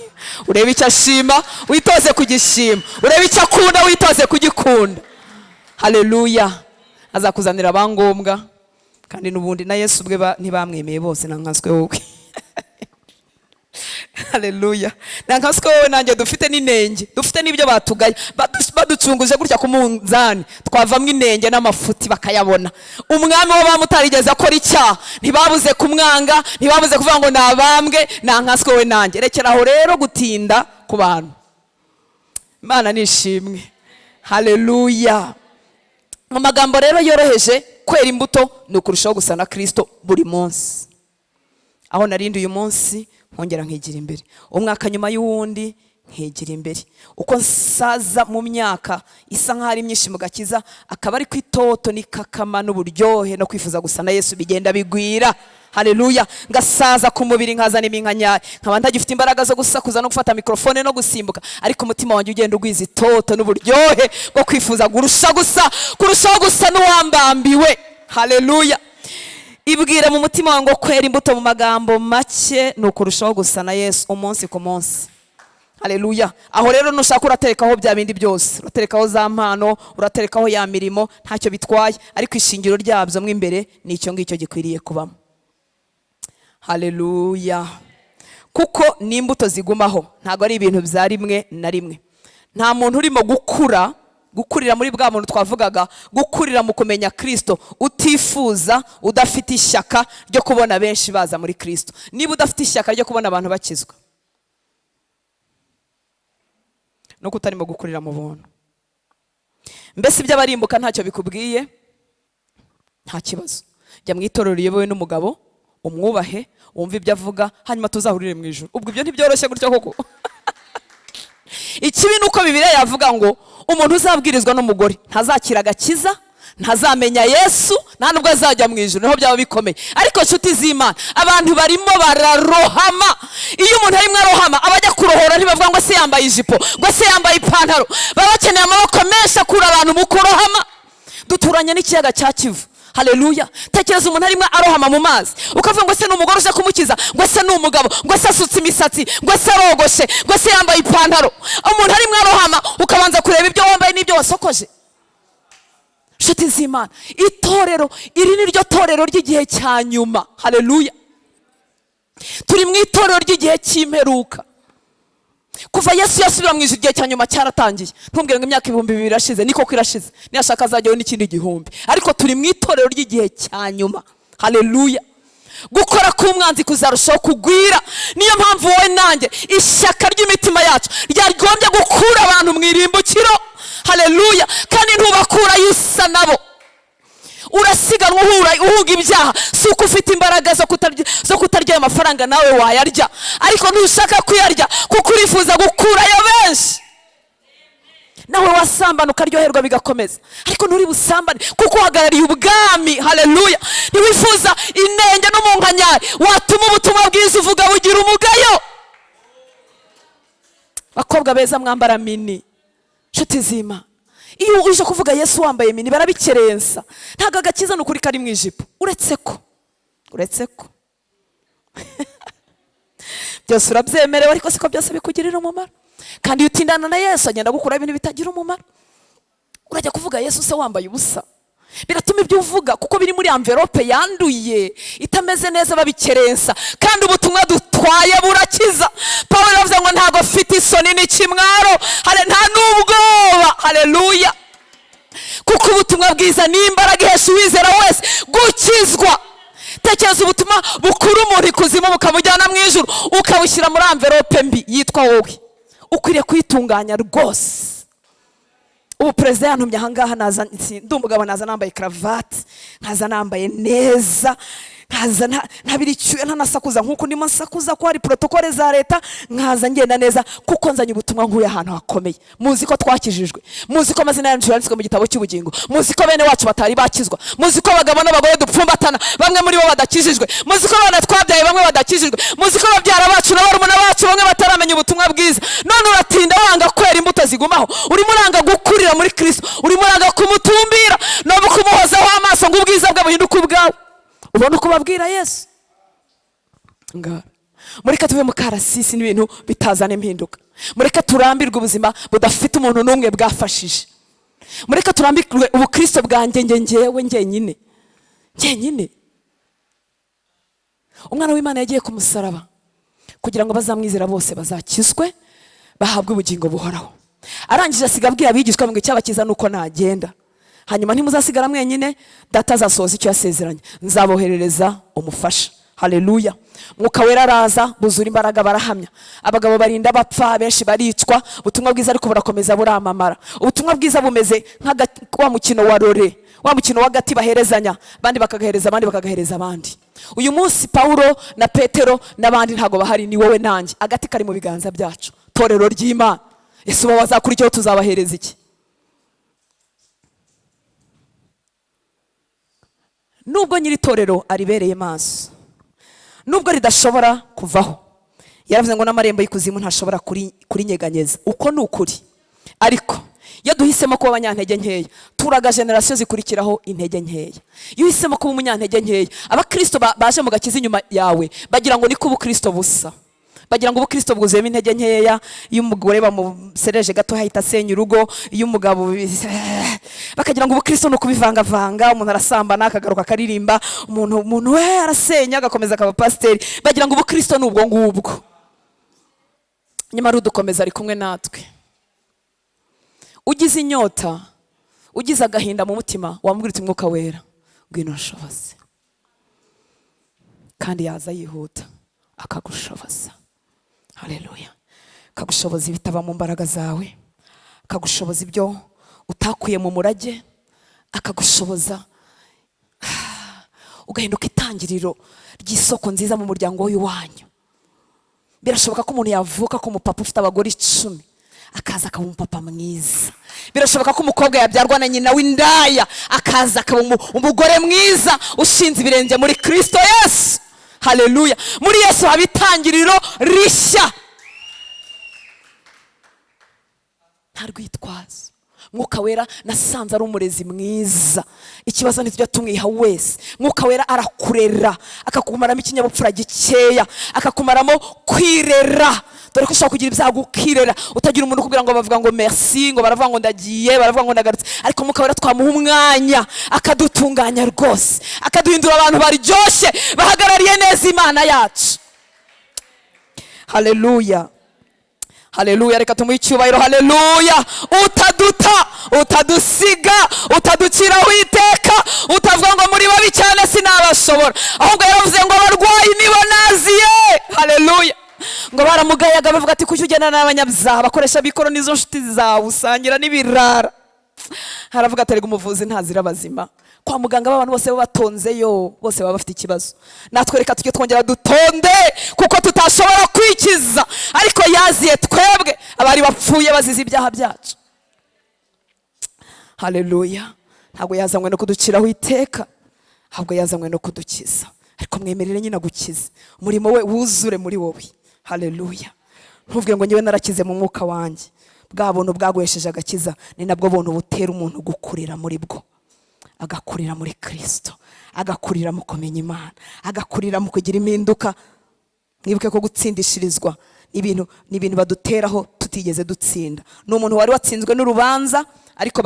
A: urebe icyo ashima witoze kugishima, urebe icyo akunda witoze kugikunda. Haleluya! Azakuzanira abangombwa, kandi n'ubundi na Yesu ubwe ntibamwemeye bose, na nkanswe wowe. Haleluya! Nta wowe nanjye dufite n'inenge, dufite n'ibyo batugaye. Baducunguje gutya ku munzani, twavamo inenge n'amafuti bakayabona. Umwami wo bamutarigeze akora icyaha, ntibabuze kumwanga, ntibabuze kuvuga ngo nabambwe. Nta wowe nanjye. Rekera aho rero gutinda ku bantu. Imana nishimwe. Haleluya! Mu magambo rero yoroheje, kwera imbuto ni ukurushaho gusa na Kirisito buri munsi. Aho narindi uyu munsi, nkongera nkigira imbere. Umwaka nyuma y'uwundi, nkigira imbere. Uko nsaza mu myaka isa nk'aho ari myinshi mu gakiza, akaba ari ku itoto n'ikakama n'uburyohe no kwifuza gusa na Yesu bigenda bigwira. Haleluya! Ngasaza ku mubiri, nkazana iminkanyari, nkaba ntagifite imbaraga zo gusakuza no gufata mikorofone no gusimbuka, ariko umutima wanjye ugenda ugwiza itoto n'uburyohe bwo kwifuza kurusha gusa, kurushaho gusa n'uwambambiwe. Haleluya! Ibwira mu mutima wawe ngo kwera imbuto mu magambo make ni ukurushaho gusa na Yesu umunsi ku munsi. Haleluya! Aho rero nushaka uraterekaho bya bindi byose, uraterekaho za mpano, uraterekaho ya mirimo, ntacyo bitwaye, ariko ishingiro ryabyo mo imbere ni icyo ngicyo gikwiriye kubamo. Haleluya! Kuko ni imbuto zigumaho, ntabwo ari ibintu bya rimwe na rimwe. Nta muntu urimo gukura, gukurira muri bwa muntu twavugaga, gukurira mu kumenya Kirisito, utifuza, udafite ishyaka ryo kubona benshi baza muri Kirisito. Niba udafite ishyaka ryo kubona abantu bakizwa, nuko utarimo gukurira mu buntu. Mbese iby'abarimbuka ntacyo bikubwiye? Nta kibazo. Jya mu itorero riyobowe n'umugabo, umwubahe, wumve ibyo avuga, hanyuma tuzahurire mu ijuru. Ubwo ibyo ntibyoroshye gutyo koko? Ikibi ni uko Bibiliya yavuga ngo umuntu uzabwirizwa n'umugore ntazakira agakiza, ntazamenya Yesu, nta nubwo azajya mu ijuru. Niho byaba bikomeye. Ariko nshuti z'Imana, abantu barimo bararohama. Iyo umuntu arimo arohama, abajya kurohora ntibavuga ngo se yambaye ijipo, ngo se yambaye ipantaro. Baba bakeneye amaboko menshi akura abantu mu kurohama. Duturanye n'ikiyaga cya Kivu. Haleluya! Tekereza umuntu arimo arohama mu mazi, ukavuga ngo se ni umugore uje kumukiza, ngo se ni umugabo, ngo se asutse imisatsi, ngo se arogoshe, ngo se yambaye ipantaro. Umuntu arimo arohama, ukabanza kureba ibyo wambaye n'ibyo wasokoje. Nshuti z'Imana, itorero iri ni ryo torero ry'igihe cya nyuma. Haleluya! Turi mu itorero ry'igihe cy'imperuka. Kuva Yesu yasubira mu ijuru, igihe cya nyuma cyaratangiye. Ntumbwire ngo imyaka 2000 irashize. Niko ko irashize, niyashaka azajyaho n'ikindi 1000, ariko turi mu itorero ry'igihe cya nyuma. Haleluya! Gukora k'umwanzi kuzarushaho kugwira. Niyo mpamvu wowe nanjye ishyaka ry'imitima yacu ryagombye gukura abantu mu irimbukiro. Haleluya! Kandi ntubakurayo usa nabo. Urasiganwa uhuga ibyaha. Si uko ufite imbaraga zo kutarya ayo mafaranga, nawe wayarya, ariko ntushaka kuyarya kuko urifuza gukurayo benshi. Nawe wasambana ukaryoherwa bigakomeza, ariko nturi busambane kuko uhagarariye ubwami. Haleluya! Ntiwifuza inenge n'umunkanyari watuma ubutumwa bwiza uvuga bugira umugayo. Bakobwa beza mwambara mini, nshuti z'Imana, iyo uje kuvuga Yesu wambaye mini barabikerensa. Ntabwo agakiza ni ukuri kari mu ijipo. Uretse ko byose urabyemerewe, ariko siko byose bikugirira umumaro. Kandi iyo utindana na Yesu, agenda agukuraho ibintu bitagira umumaro. Urajya kuvuga Yesu se wambaye ubusa? Biratuma ibyo uvuga, kuko biri muri envelope yanduye itameze neza, babikerensa. Kandi ubutumwa dutwaye burakiza. Paul yavuze ngo ntabwo afite isoni n'ikimwaro, nta n'ubwoba. Haleluya! Kuko ubutumwa bwiza ni imbaraga ihesha uwizera wese gukizwa. Tekereza ubutumwa bukura umuntu ikuzimu bukamujyana mu ijuru, ukabushyira muri envelope mbi yitwa wowe. Ukwiriye kuyitunganya rwose. Ubu perezida yantumye ahangaha, naza ndi umugabo, naza nambaye karavati, nkaza nambaye neza, nkaza ntabira icyuya, ntanasakuza nk'uko ndimo nsakuza ko hari protokole za leta, nkaza ngenda neza kuko nzanye ubutumwa nkuye ahantu hakomeye. Muzi ko twakijijwe, muzi ko amazina yacu yanditswe mu gitabo cy'ubugingo, muzi ko bene wacu batari bakizwa, muzi ko abagabo n'abagore dupfumbatana bamwe muri bo badakijijwe, muzi ko abana twabyaye bamwe badakijijwe, muzi ko babyara bacu na barumuna bacu bamwe bataramenya ubutumwa bwiza. None uratinda wanga kwera imbuto zigumaho. Urimo uranga gukurira muri Kristo, urimo uranga kumutumbira no kumuhozaho amaso ngo ubwiza bwe buhinduke ubwawe, ubone uko babwira Yesu. Ngara mureke tuve mu karasisi n'ibintu bitazana impinduka. Mureke turambirwe ubuzima budafite umuntu n'umwe bwafashije. Mureke turambirwe ubukristo bwanjye nge ngewe ngenyine ngenyine. Umwana w'Imana yagiye ku musaraba Kugira ngo bazamwizera bose bazakizwe, bahabwe ubugingo buhoraho. Arangije asiga abwira abigishwa ngo icyabakiza ni uko nagenda, hanyuma ntimuzasigara mwenyine, Data azasohoza icyo yasezeranye, nzaboherereza umufasha. Haleluya! Mwuka Wera araza, buzura imbaraga, barahamya. Abagabo barinda bapfa, benshi baricwa. Ubutumwa bwiza ariko burakomeza buramamara. Ubutumwa bwiza bumeze nka wa mukino wa rore, wa mukino w'agati baherezanya, abandi bakagahereza abandi, bakagahereza abandi. Uyu munsi Pawulo na Petero n'abandi ntabwo bahari, ni wowe nanjye. Agati kari mu biganza byacu, torero ry'Imana. Ese uba bazakurikiyeho tuzabahereza iki? Nubwo nyiri itorero aribereye maso, nubwo ridashobora kuvaho, yaravuze ngo n'amarembo y'ikuzimu ntashobora kurinyeganyeza. Uko ni ukuri. Ariko iyo duhisemo kuba abanyantege nkeya, turaga generasiyo zikurikiraho intege nkeya. Iyo uhisemo kuba umunyantege nkeya, abakristo baje mu gakiza inyuma yawe bagira ngo niko ubukristo busa, bagira ngo ubukristo bwuzuyemo intege nkeya. Iyo umugore bamusereje gato ahita asenya urugo, iyo umugabo, bakagira ngo ubukristo ni ukubivangavanga, umuntu arasambana akagaruka akaririmba, umuntu we arasenya agakomeza akaba pasiteri. Bagira ngo ubukristo ni ubwo ngubwo. Nyamara udukomeza ari kumwe natwe. Ugize inyota, ugize agahinda mu mutima, wamubwira uti Mwuka Wera ngwino unshoboze, kandi yaza yihuta akagushoboza. Haleluya! Akagushoboza ibitaba mu mbaraga zawe, akagushoboza ibyo utakuye mu murage, akagushoboza ugahinduka itangiriro ry'isoko nziza mu muryango w'iwanyu. Birashoboka ko umuntu yavuka ko umupapa ufite abagore 10 akaza akaba umupapa mwiza. Birashoboka ko umukobwa yabyarwa na nyina w'indaya akaza akaba umugore mwiza ushinze ibirenge muri Kristo Yesu. Haleluya! Muri Yesu haba itangiriro rishya, nta rwitwazo. Mwuka Wera nasanze ari umurezi mwiza. Ikibazo ntitujya tumwiha wese. Mwuka Wera arakurera, akakumaramo ikinyabupfura gikeya, akakumaramo kwirera. Dore ko ushobora kugira ibyago ukirera, utagira umuntu ukubwira ngo bavuga ngo merci, ngo baravuga ngo ndagiye, baravuga ngo ndagarutse. Ariko Mwuka Wera twamuha umwanya akadutunganya rwose, akaduhindura abantu baryoshye, bahagarariye neza Imana yacu. Haleluya, haleluya! Reka tumuhe icyubahiro. Haleluya! Utaduta, utadusiga, utaduciraho iteka, utavuga ngo muri babi cyane sinabashobora, ahubwo yaravuze ngo abarwayi nibo naziye. Haleluya! Ngo baramugayaga bavuga ati kuki ugendana n'abanyabyaha, bakoresha bikoro n'izo nshuti zawe, usangira n'ibirara. Haravuga ati erega umuvuzi ntazira abazima. Kwa muganga abantu bose batonzeyo, bose baba bafite ikibazo. Natwe reka tujye twongera dutonde, kuko tutashobora kwikiza, ariko yaziye twebwe abari bapfuye bazize ibyaha byacu. Haleluya! Ntabwo yazanywe no kuduciraho iteka, ahubwo yazanywe no kudukiza. Ariko mwemerere nyine agukize, umurimo we wuzure muri wowe. Haleluya! Ntuvuge ngo ngewe narakize mu mwuka wanjye. Bwa buntu bwaguhesheje agakiza ni nabwo buntu butera umuntu gukurira muri bwo, agakurira muri Kristo, agakurira mu kumenya Imana, agakurira mu kugira impinduka. Mwibuke ko gutsindishirizwa ni ibintu baduteraho tutigeze dutsinda. Ni umuntu wari watsinzwe n'urubanza, ariko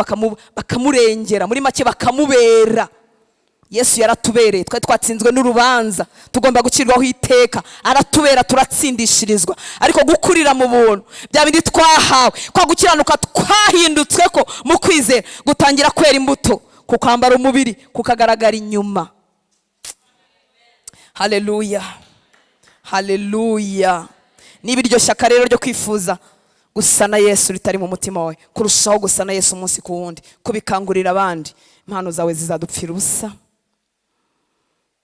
A: bakamurengera, muri make bakamubera. Yesu yaratubereye, twari twatsinzwe n'urubanza, tugomba gucirwaho iteka, aratubera turatsindishirizwa. Ariko gukurira mu buntu, bya bindi twahawe, kwa gukiranuka twahindutse ko mu kwizera, gutangira kwera imbuto, kukwambara umubiri, kukagaragara inyuma. Haleluya, haleluya! Niba iryo shyaka rero ryo kwifuza gusa na Yesu ritari mu mutima wawe, kurushaho gusa na Yesu umunsi ku wundi, kubikangurira abandi, impano zawe zizadupfira ubusa.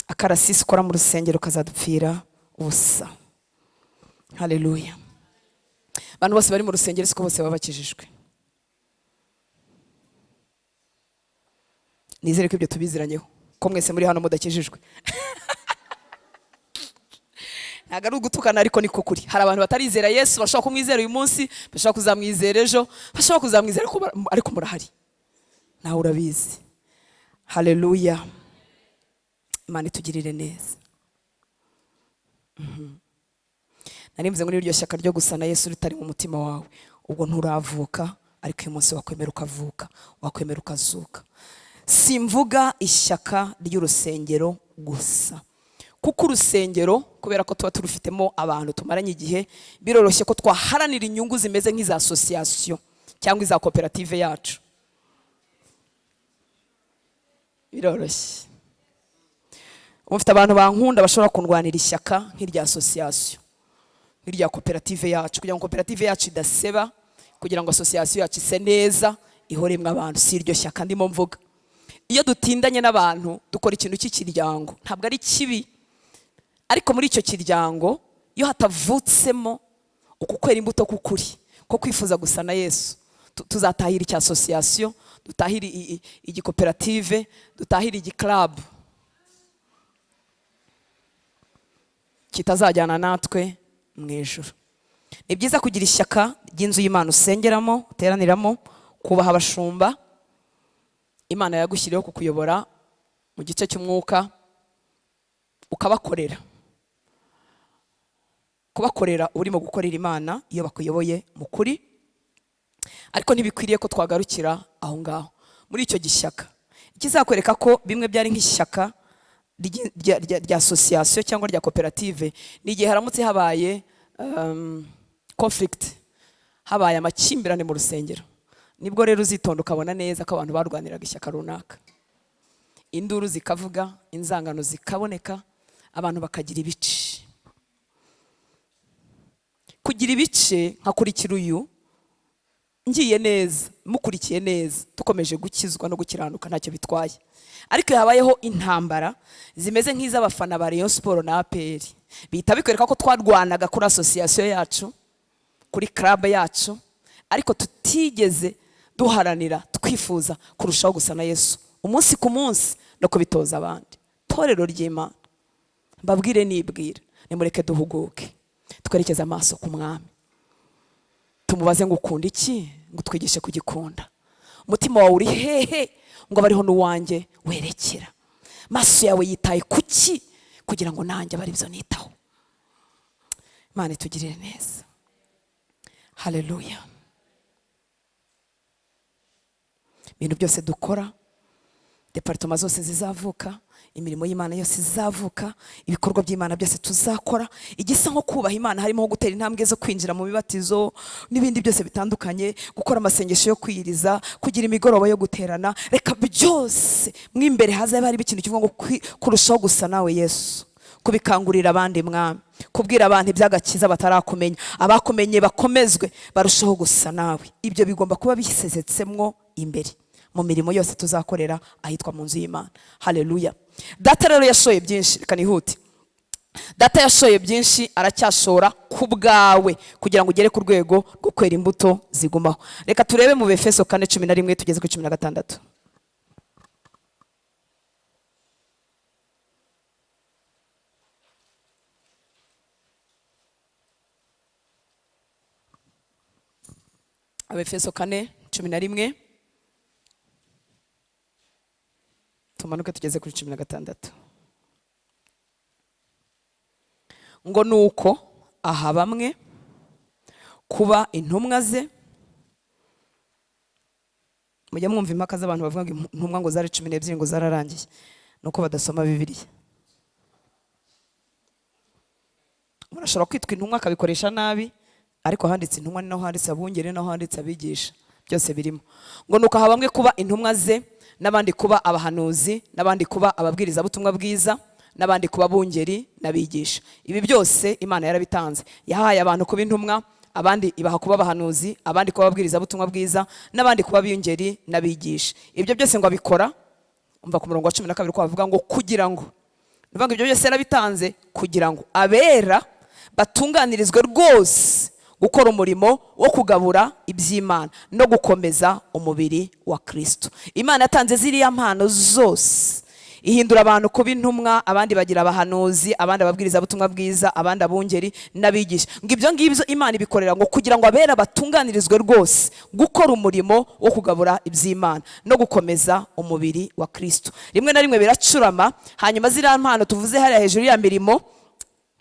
A: Akarasisi ukora mu rusengero kazadupfira ubusa. Haleluya! Abantu bose bari mu rusengero siko bose baba bakijijwe. Nizere ko ibyo tubiziranyeho, ko mwese muri hano mudakijijwe. Ntabwo ari ugutukana, ariko niko kuri. Hari abantu batarizera Yesu, bashobora kumwizera uyu munsi, bashobora kuzamwizera ejo, bashobora kuzamwizera, ariko murahari, nawe urabizi. Haleluya! Imana itugirire neza. Nari mvuze ngo n'iryo shyaka ryo gusa na Yesu ritari mu mutima wawe, ubwo nturavuka, ariko uyu munsi wakwemera ukavuka, wakwemera ukazuka. Simvuga ishyaka ry'urusengero gusa, Kuko urusengero, kubera ko tuba turufitemo abantu tumaranye igihe, biroroshye ko twaharanira inyungu zimeze nk'iza association cyangwa iza koperative yacu. Biroroshye. Ubu mfite abantu bankunda bashobora kundwanira ishyaka nk'irya association, nk'irya koperative yacu, kugira ngo koperative yacu idaseba, kugira ngo association yacu ise neza, ihoremwe abantu. Si iryo shyaka ndimo mvuga. Iyo dutindanye n'abantu dukora ikintu cy'ikiryango, ntabwo ari kibi, ariko muri icyo kiryango iyo hatavutsemo uku kwera imbuto k'ukuri ko kwifuza gusa na Yesu, tuzatahira icya association, dutahire igikoperative, dutahire igiclub kitazajyana natwe mu ijuru. Ni byiza kugira ishyaka ry'inzu y'Imana usengeramo, uteraniramo, kubaha abashumba Imana yagushyiriyeho kukuyobora mu gice cy'umwuka, ukabakorera. Kubakorera urimo gukorera Imana iyo bakuyoboye mu kuri. Ariko ntibikwiriye ko twagarukira aho ngaho muri icyo gishyaka. Ikizakwereka ko bimwe byari nk'ishyaka rya association cyangwa rya koperative ni igihe haramutse habaye conflict, habaye amakimbirane mu rusengero. Nibwo rero uzitonda ukabona neza ko abantu barwaniraga ishyaka runaka, induru zikavuga, inzangano zikaboneka, abantu bakagira ibice. Kugira ibice, nkakurikira uyu ngiye neza, mukurikiye neza, dukomeje gukizwa no gukiranuka, ntacyo bitwaye. Ariko iyo habayeho intambara zimeze nk'iz'abafana ba Rayon Sport na APR, bihita bikwereka ko twarwanaga kuri association yacu, kuri club yacu, ariko tutigeze duharanira twifuza kurushaho gusa na Yesu umunsi ku munsi no kubitoza abandi. Torero ry'Imana, mbabwire nibwira, nimureke duhuguke, twerekeze amaso ku Mwami, tumubaze ngo ukunda iki, ngo twigishe kugikunda. Umutima wawe uri hehe, ngo abe ariho n'uwanjye werekera. Maso yawe yitaye kuki, kugira ngo nanjye abe aribyo nitaho. Imana itugirire neza. Haleluya. Ibintu byose dukora, departoma zose zizavuka, imirimo y'Imana yose izavuka, ibikorwa by'Imana byose tuzakora, igisa nko kubaha Imana harimo nko gutera intambwe zo kwinjira mu bibatizo n'ibindi byose bitandukanye, gukora amasengesho yo kwiyiriza, kugira imigoroba yo guterana, reka byose mwimbere hazabe harimo ikintu kivuga ngo kurushaho gusa nawe Yesu, kubikangurira abandi Mwami, kubwira abantu iby'agakiza batarakumenya, abakumenye bakomezwe barushaho gusa nawe. Ibyo bigomba kuba bisesetsemo imbere mu mirimo yose tuzakorera ahitwa mu nzu y'Imana. Haleluya. Data rero yashoye byinshi, reka nihute. Data yashoye byinshi, aracyashora ku bwawe kugira ngo ugere ku rwego rwo kwera imbuto zigumaho. Reka turebe mu Befeso 4:11 tugeze ku 16. Abefeso 4:11 tumanuke tugeze kuri 16. Ngo nuko aha bamwe kuba intumwa ze. Mujya mwumva impaka z'abantu bavuga ngo intumwa ngo zari 12 ngo zararangiye, nuko badasoma Bibiliya. Umuntu ashobora kwitwa intumwa akabikoresha nabi, ariko handitse intumwa ni naho handitse abungeri, ni naho handitse abigisha, byose birimo. Ngo nuko aha bamwe kuba intumwa ze, n'abandi kuba abahanuzi, n'abandi kuba ababwirizabutumwa bwiza, n'abandi kuba abungeri n'abigisha. Ibi byose Imana yarabitanze. Yahaye abantu kuba intumwa, abandi ibaha kuba abahanuzi, abandi kuba ababwirizabutumwa bwiza, n'abandi kuba abungeri n'abigisha. Ibyo byose ngo abikora, umva ku murongo wa 12 ko bavuga ngo kugira ngo, bivuga ngo ibyo byose yarabitanze kugira ngo abera batunganirizwe rwose gukora umurimo wo kugabura iby'Imana no gukomeza umubiri wa Kristo. Imana yatanze ziriya mpano zose, ihindura abantu kuba intumwa, abandi bagira abahanuzi, abandi ababwirizabutumwa bwiza, abandi abungeri n'abigisha. Ngo ibyo ngibyo Imana ibikorera ngo kugira ngo abera batunganirizwe rwose gukora umurimo wo kugabura iby'Imana no gukomeza umubiri wa Kristo. Rimwe na rimwe biracurama, hanyuma ziriya mpano tuvuze hariya hejuru ya mirimo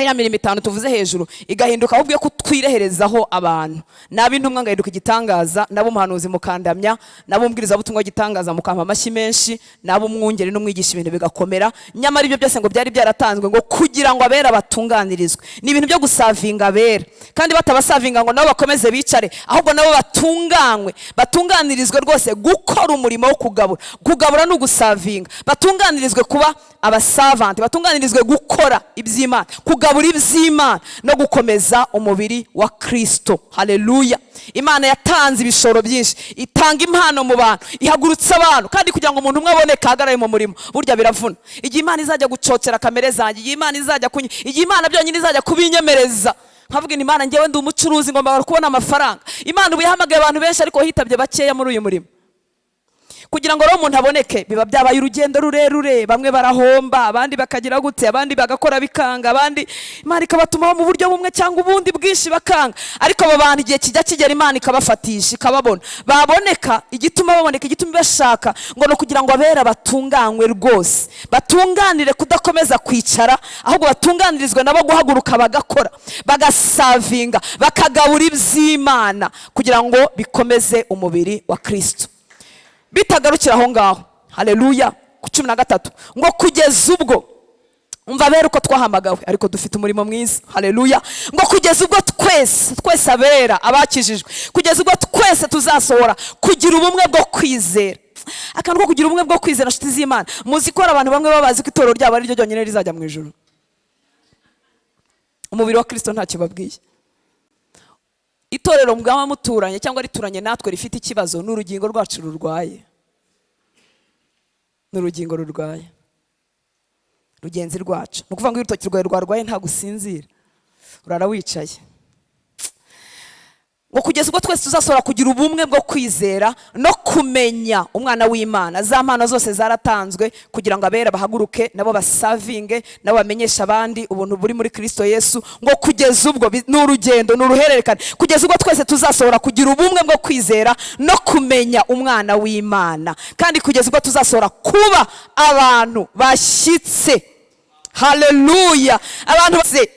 A: Iriya mirimo itanu tuvuze hejuru igahinduka ahubwo iyo kutwireherezaho abantu. Naba intumwa ngahinduka igitangaza, naba umuhanuzi mukandamya, naba umubwirizabutumwa w'igitangaza mukampa amashyi menshi, naba umwungeri n'umwigisha ibintu bigakomera. Nyamara ibyo byose ngo byari byaratanzwe ngo kugira ngo abera batunganirizwe. Ni ibintu byo guservinga abera, kandi batabaservinga ngo nabo bakomeze bicare, ahubwo nabo batunganywe, batunganirizwe rwose gukora umurimo wo kugabura. Kugabura ni uguservinga. Batunganirizwe kuba abaservant, batunganirizwe gukora iby'Imana, kugabura iby'Imana no gukomeza umubiri wa Kristo. Haleluya! Imana yatanze ibishoro byinshi, itanga impano mu bantu, ihagurutsa abantu. Kandi kugira ngo umuntu umwe aboneke ahagarare mu murimo, burya biravuna. Igihe Imana izajya gucocera kamere zanjye, igihe Imana izajya kuny igihe Imana byonyine izajya kubinyemereza, nkavuga nti: "Imana, njyewe ndi umucuruzi, ngomba kubona amafaranga." Imana ubu yahamagaye abantu benshi, ariko hitabye bakeya muri uyu murimo. Kugira ngo rero umuntu aboneke, biba byabaye urugendo rurerure. Bamwe barahomba, abandi bakagira gute, abandi bagakora bikanga, abandi Imana ikabatumaho mu buryo bumwe cyangwa ubundi bwinshi bakanga. Ariko abo bantu igihe kijya kigera Imana ikabafatisha, ikababona, baboneka. Igituma baboneka, igituma ibashaka, ngo ni ukugira ngo abera batunganywe rwose, batunganire kudakomeza kwicara, ahubwo batunganirizwe nabo guhaguruka bagakora, bagaservinga, bakagabura iby'Imana kugira ngo bikomeze umubiri wa Kristo. Bitagarukira aho ngaho, haleluya, ku 13 ngo kugeza ubwo, umva abera uko twahamagawe, ariko dufite umurimo mwiza, haleluya, ngo kugeza ubwo twese, twese abera abakijijwe, kugeza ubwo twese tuzasohora kugira ubumwe bwo kwizera. Akantu ko kugira ubumwe bwo kwizera, nshuti z'Imana, muzi ko hari abantu bamwe baba bazi ko itorero ryabo ari ryo ryonyine rizajya mu ijuru. Umubiri wa Kristo ntacyo babwiye. Itorero mwaba muturanye cyangwa rituranye natwe rifite ikibazo, ni urugingo rwacu rurwaye, ni urugingo rurwaye rugenzi rwacu. Ni ukuvuga ngo iyo urutoki rwawe rwarwaye, ntabwo usinzira, urara wicaye. Ngo kugeza ubwo twese tuzasohora kugira ubumwe bwo kwizera no kumenya umwana w'Imana. Za mpano zose zaratanzwe kugira ngo abera bahaguruke, nabo baservinge, nabo bamenyeshe abandi ubuntu buri muri Kristo Yesu. Ngo kugeza ubwo ni urugendo, ni uruhererekane, kugeza ubwo twese tuzasohora kugira ubumwe bwo kwizera no kumenya umwana w'Imana, kandi kugeza ubwo tuzasohora kuba abantu bashyitse. Haleluya! Abantu bose.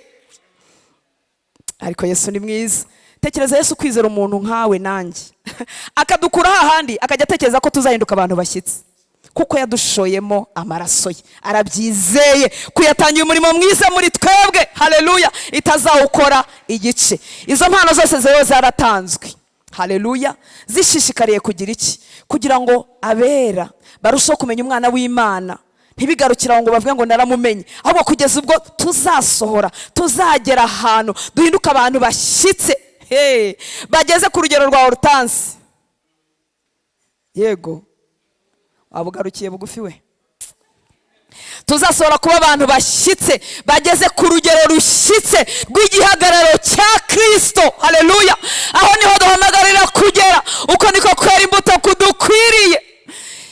A: Ariko Yesu ni mwiza. Tekereza Yesu kwizera umuntu nkawe nanjye, akadukura hahandi, akajya atekereza ko tuzahinduka abantu bashyitse, kuko yadushoyemo amaraso ye. Arabyizeye kuyatangira umurimo mwiza muri twebwe, haleluya, itazawukora igice. Izo mpano zose rero zaratanzwe, haleluya, zishishikariye kugira iki? Kugira ngo abera barusheho kumenya umwana w'Imana. Ntibigarukire aho ngo bavuge ngo naramumenye, ahubwo kugeza ubwo tuzasohora, tuzagera ahantu duhinduka abantu bashyitse. Hey, bageze ku rugero rwa Hortense. Yego, waba ugarukiye bugufi we. Tuzasohora kuba abantu bashyitse, bageze ku rugero rushyitse rw'igihagararo cya Kirisito. Haleluya! Aho niho duhamagarira kugera. Uko niko kwera imbuto kudukwiriye.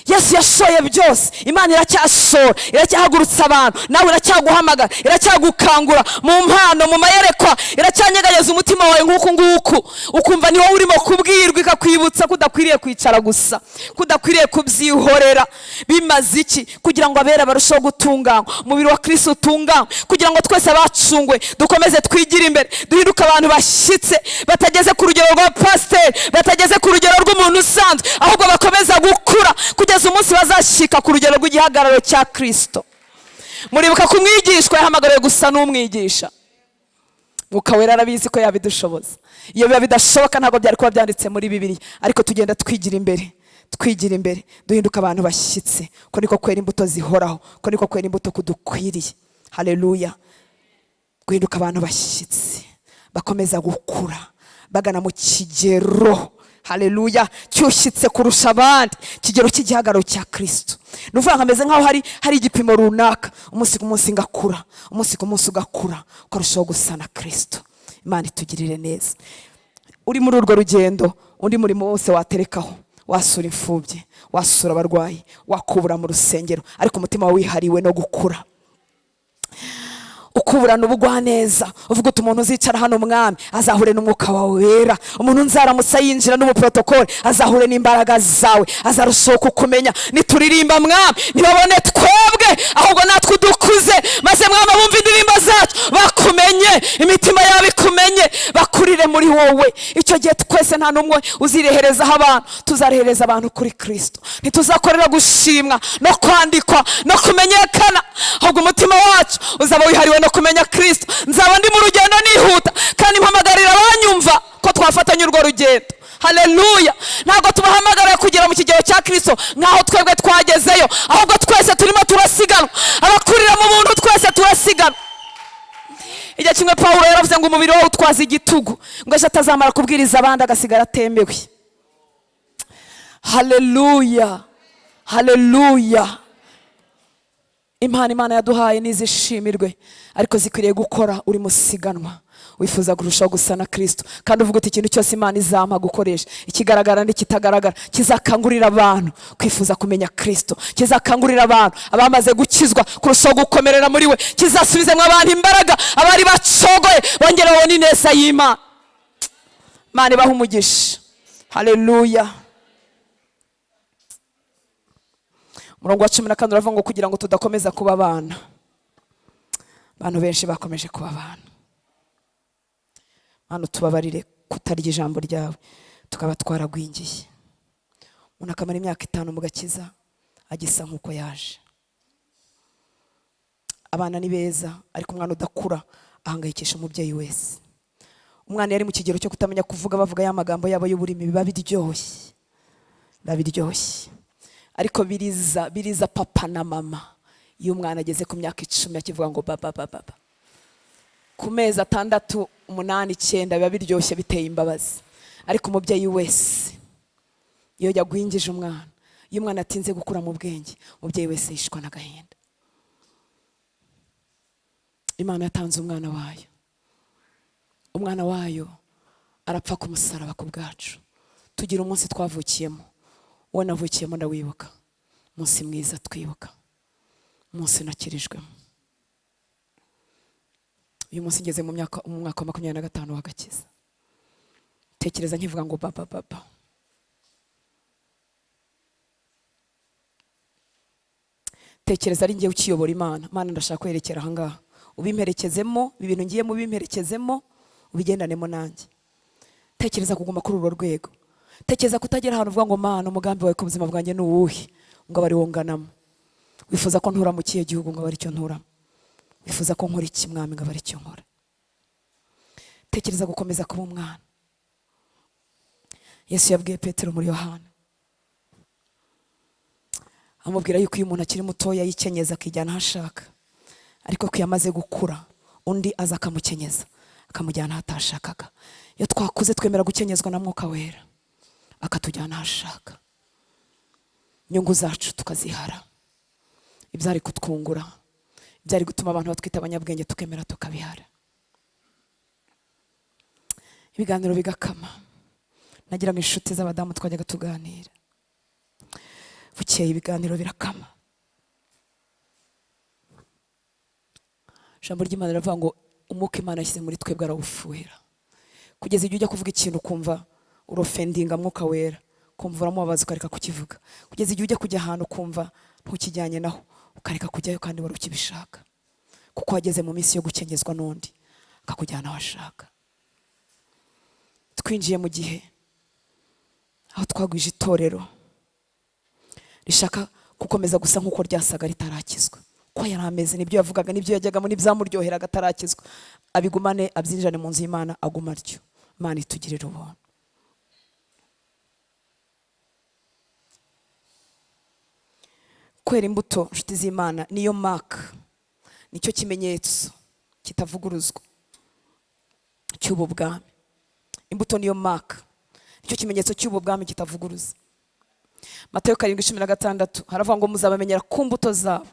A: Yesu yashoye byose, Imana iracyashora, iracyahagurutsa abantu. Nawe iracyaguhamagara, iracyagukangura mu mpano, mu mayerekwa, iracyanyeganyeza umutima wawe nk'uku nguku, ukumva ni wowe urimo kubwirwa, ikakwibutsa ko udakwiriye kwicara gusa, ko udakwiriye kubyihorera. Bimaze iki? Kugira ngo abera barusheho gutunganywa, umubiri wa Kristo utunganywe, kugira ngo twese abacungwe dukomeze twigire imbere, duhinduke abantu bashyitse, batageze ku rugero rwa pasiteri, batageze ku rugero rw'umuntu usanzwe, ahubwo bakomeza gukura kugeza umunsi bazashyika ku rugero rw'igihagararo cya Kristo. Muribuka ko umwigishwa yahamagariwe gusa n'umwigisha. Mwuka Wera arabizi ko yabidushoboza. Iyo biba bidashoboka, ntabwo byari kuba byanditse muri Bibiliya. Ariko tugenda twigira imbere, twigira imbere, duhinduka abantu bashyitse. Ko niko kwera imbuto zihoraho, ko niko kwera imbuto kudukwiriye. Haleluya! Guhinduka abantu bashyitse, bakomeza gukura bagana mu kigero, haleluya, cyushyitse kurusha abandi, ikigero cy'igihagararo cya Kirisito. Ni ukuvuga ngo ameze nk'aho hari igipimo runaka. Umunsi ku munsi ngakura, umunsi ku munsi ugakura, ukarushaho gusa na Kirisito. Imana itugirire neza. Uri muri urwo rugendo, undi murimo wose waterekaho, wasura imfubyi, wasura abarwayi, wakubura mu rusengero, ariko umutima wawe wihariwe no gukura. Ukuburana ubugwaneza, uvuga uti: "Umuntu uzicara hano, Mwami, azahure n'Umwuka wawe Wera. Umuntu nzaramutsa yinjira n'ubuprotokole azahure n'imbaraga zawe, azarushaho kukumenya. Nituririmba, Mwami, ntibabone twebwe, ahubwo natwe udukuze, maze, Mwami, abumva indirimbo zacu bakumenye, imitima yabo ikumenye, bakurire muri wowe." Icyo gihe twese nta n'umwe uzireherezaho abantu, tuzarehereza abantu kuri Kristo. Ntituzakorera gushimwa no kwandikwa no kumenyekana, ahubwo umutima wacu uzaba wihariwe no kumenya Kristo. Nzaba ndi mu rugendo nihuta, kandi mpamagarira abanyumva ko twafatanya urwo rugendo. Haleluya! Ntabwo tubahamagarira kugera mu kigero cya Kristo nk'aho twebwe twagezeyo, ahubwo twese turimo turasiganwa. Abakurira mu buntu, twese turasiganwa. Igihe kimwe Pawulo yaravuze ngo umubiri wowe utwaza igitugu, ngo ejo atazamara kubwiriza abandi agasigara atemewe. Haleluya, haleluya! Impano Imana yaduhaye nizishimirwe, ariko zikwiriye gukora uri musiganwa, wifuza kurushaho gusa na Kristo, kandi uvuga uti: "Ikintu cyose Imana izampa gukoresha, ikigaragara n'ikitagaragara, kizakangurira abantu kwifuza kumenya Kristo, kizakangurira abantu abamaze gukizwa kurushaho gukomerera muri we, kizasubizemo abantu imbaraga, abari bacogoye bongera babone ineza y'Imana." Imana ibaha umugisha. Haleluya! Umurongo wa 14 uravuga ngo kugira ngo tudakomeza kuba abana. Abantu benshi bakomeje kuba abana. Hano tubabarire kutarya ijambo ryawe, tukaba twaragwingiye. Umuntu akamara imyaka 5 mu gakiza agisa nk'uko yaje. Abana ni beza, ariko umwana udakura ahangayikisha umubyeyi wese. Umwana yari mu kigero cyo kutamenya kuvuga, bavuga ya magambo yabo y'uburimi, biba biryoshye, biba biryoshye, ariko biriza, biriza papa na mama iyo umwana ageze ku myaka 10 akivuga ngo baba baba baba. Ku mezi 6, 8, 9, biba biryoshye, biteye imbabazi. Ariko umubyeyi wese iyo yagwingije umwana, iyo umwana atinze gukura mu bwenge, umubyeyi wese yishwa n'agahinda. Imana yatanze umwana wayo, umwana wayo arapfa ku musaraba ku bwacu. Tugira umunsi twavukiyemo. Uwo navukiyemo ndawibuka, umunsi mwiza twibuka, umunsi nakirijwemo. Uyu munsi ngeze mu mwaka wa 25 w'agakiza. Tekereza nkivuga ngo baba baba. Tekereza ari njye ukiyobora Imana. Imana, ndashaka kwerekera ahangaha, ubimperekezemo. Ibintu ngiyemo ubimperekezemo, ubigendanemo nanjye. Tekereza kuguma kuri urwo rwego. Tekereza kutagera ahantu uvuga ngo: "Mana, umugambi wawe ku buzima bwanjye ni uwuhe?" ngo abe ari wo nganamo. "Wifuza ko ntura mu kihe gihugu?" ngo abe aricyo nturamo. "Wifuza ko nkora iki, Mwami?" ngo abe aricyo nkora. Tekereza gukomeza kuba umwana. Yesu yabwiye Petero muri Yohana, amubwira yuko iyo umuntu akiri mutoya yikenyeza akijyana aho ashaka, ariko ko iyo amaze gukura undi aza akamukenyeza akamujyana aho atashakaga. Iyo twakuze, twemera gukenyezwa na Mwuka Wera, akatujyana aho ashaka. Inyungu zacu tukazihara, ibyari kutwungura, ibyari gutuma abantu batwita abanyabwenge, tukemera tukabihara. Ibiganiro bigakama. Nagira ngo inshuti z'abadamu twajyaga tuganira, bukeye ibiganiro birakama. Ijambo ry'Imana riravuga ngo umwuka Imana yashyize muri twebwe arawufuhira, kugeza igihe ujya kuvuga ikintu ukumva urofendinga Mwuka Wera, ukumva uramubabaza, ukareka kukivuga. Kugeza igihe ujya kujya ahantu ukumva ntukijyanye naho, ukareka kujyayo kandi wari ukibishaka, kuko wageze mu minsi yo gukenyezwa n'undi akakujyana aho ashaka. Twinjiye mu gihe aho twagwije itorero rishaka gukomeza gusa nk'uko ryasaga ritarakizwa. Ko yari ameze, nibyo yavugaga, nibyo yajyagamo, n'ibyamuryoheraga atarakizwa, abigumane, abyinjirane mu nzu y'Imana, aguma atyo. Imana itugirire ubuntu. Kwera imbuto, inshuti z'Imana, niyo maka, nicyo kimenyetso kitavuguruzwa cy'ubu bwami. Imbuto niyo maka, nicyo kimenyetso cy'ubu bwami kitavuguruza. Matayo 7:16 haravuga ngo: "Muzabamenyera ku mbuto zabo.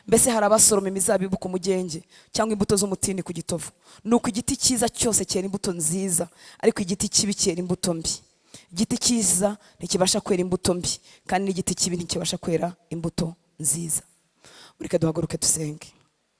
A: Mbese hari abasoroma imizabibu ku mugenge, cyangwa imbuto z'umutini ku gitovu? Nuko igiti cyiza cyose cyera imbuto nziza, ariko igiti kibi cyera imbuto mbi. Igiti cyiza ntikibasha kwera imbuto mbi, kandi n'igiti kibi ntikibasha kwera imbuto nziza." Mureke duhaguruke dusenge.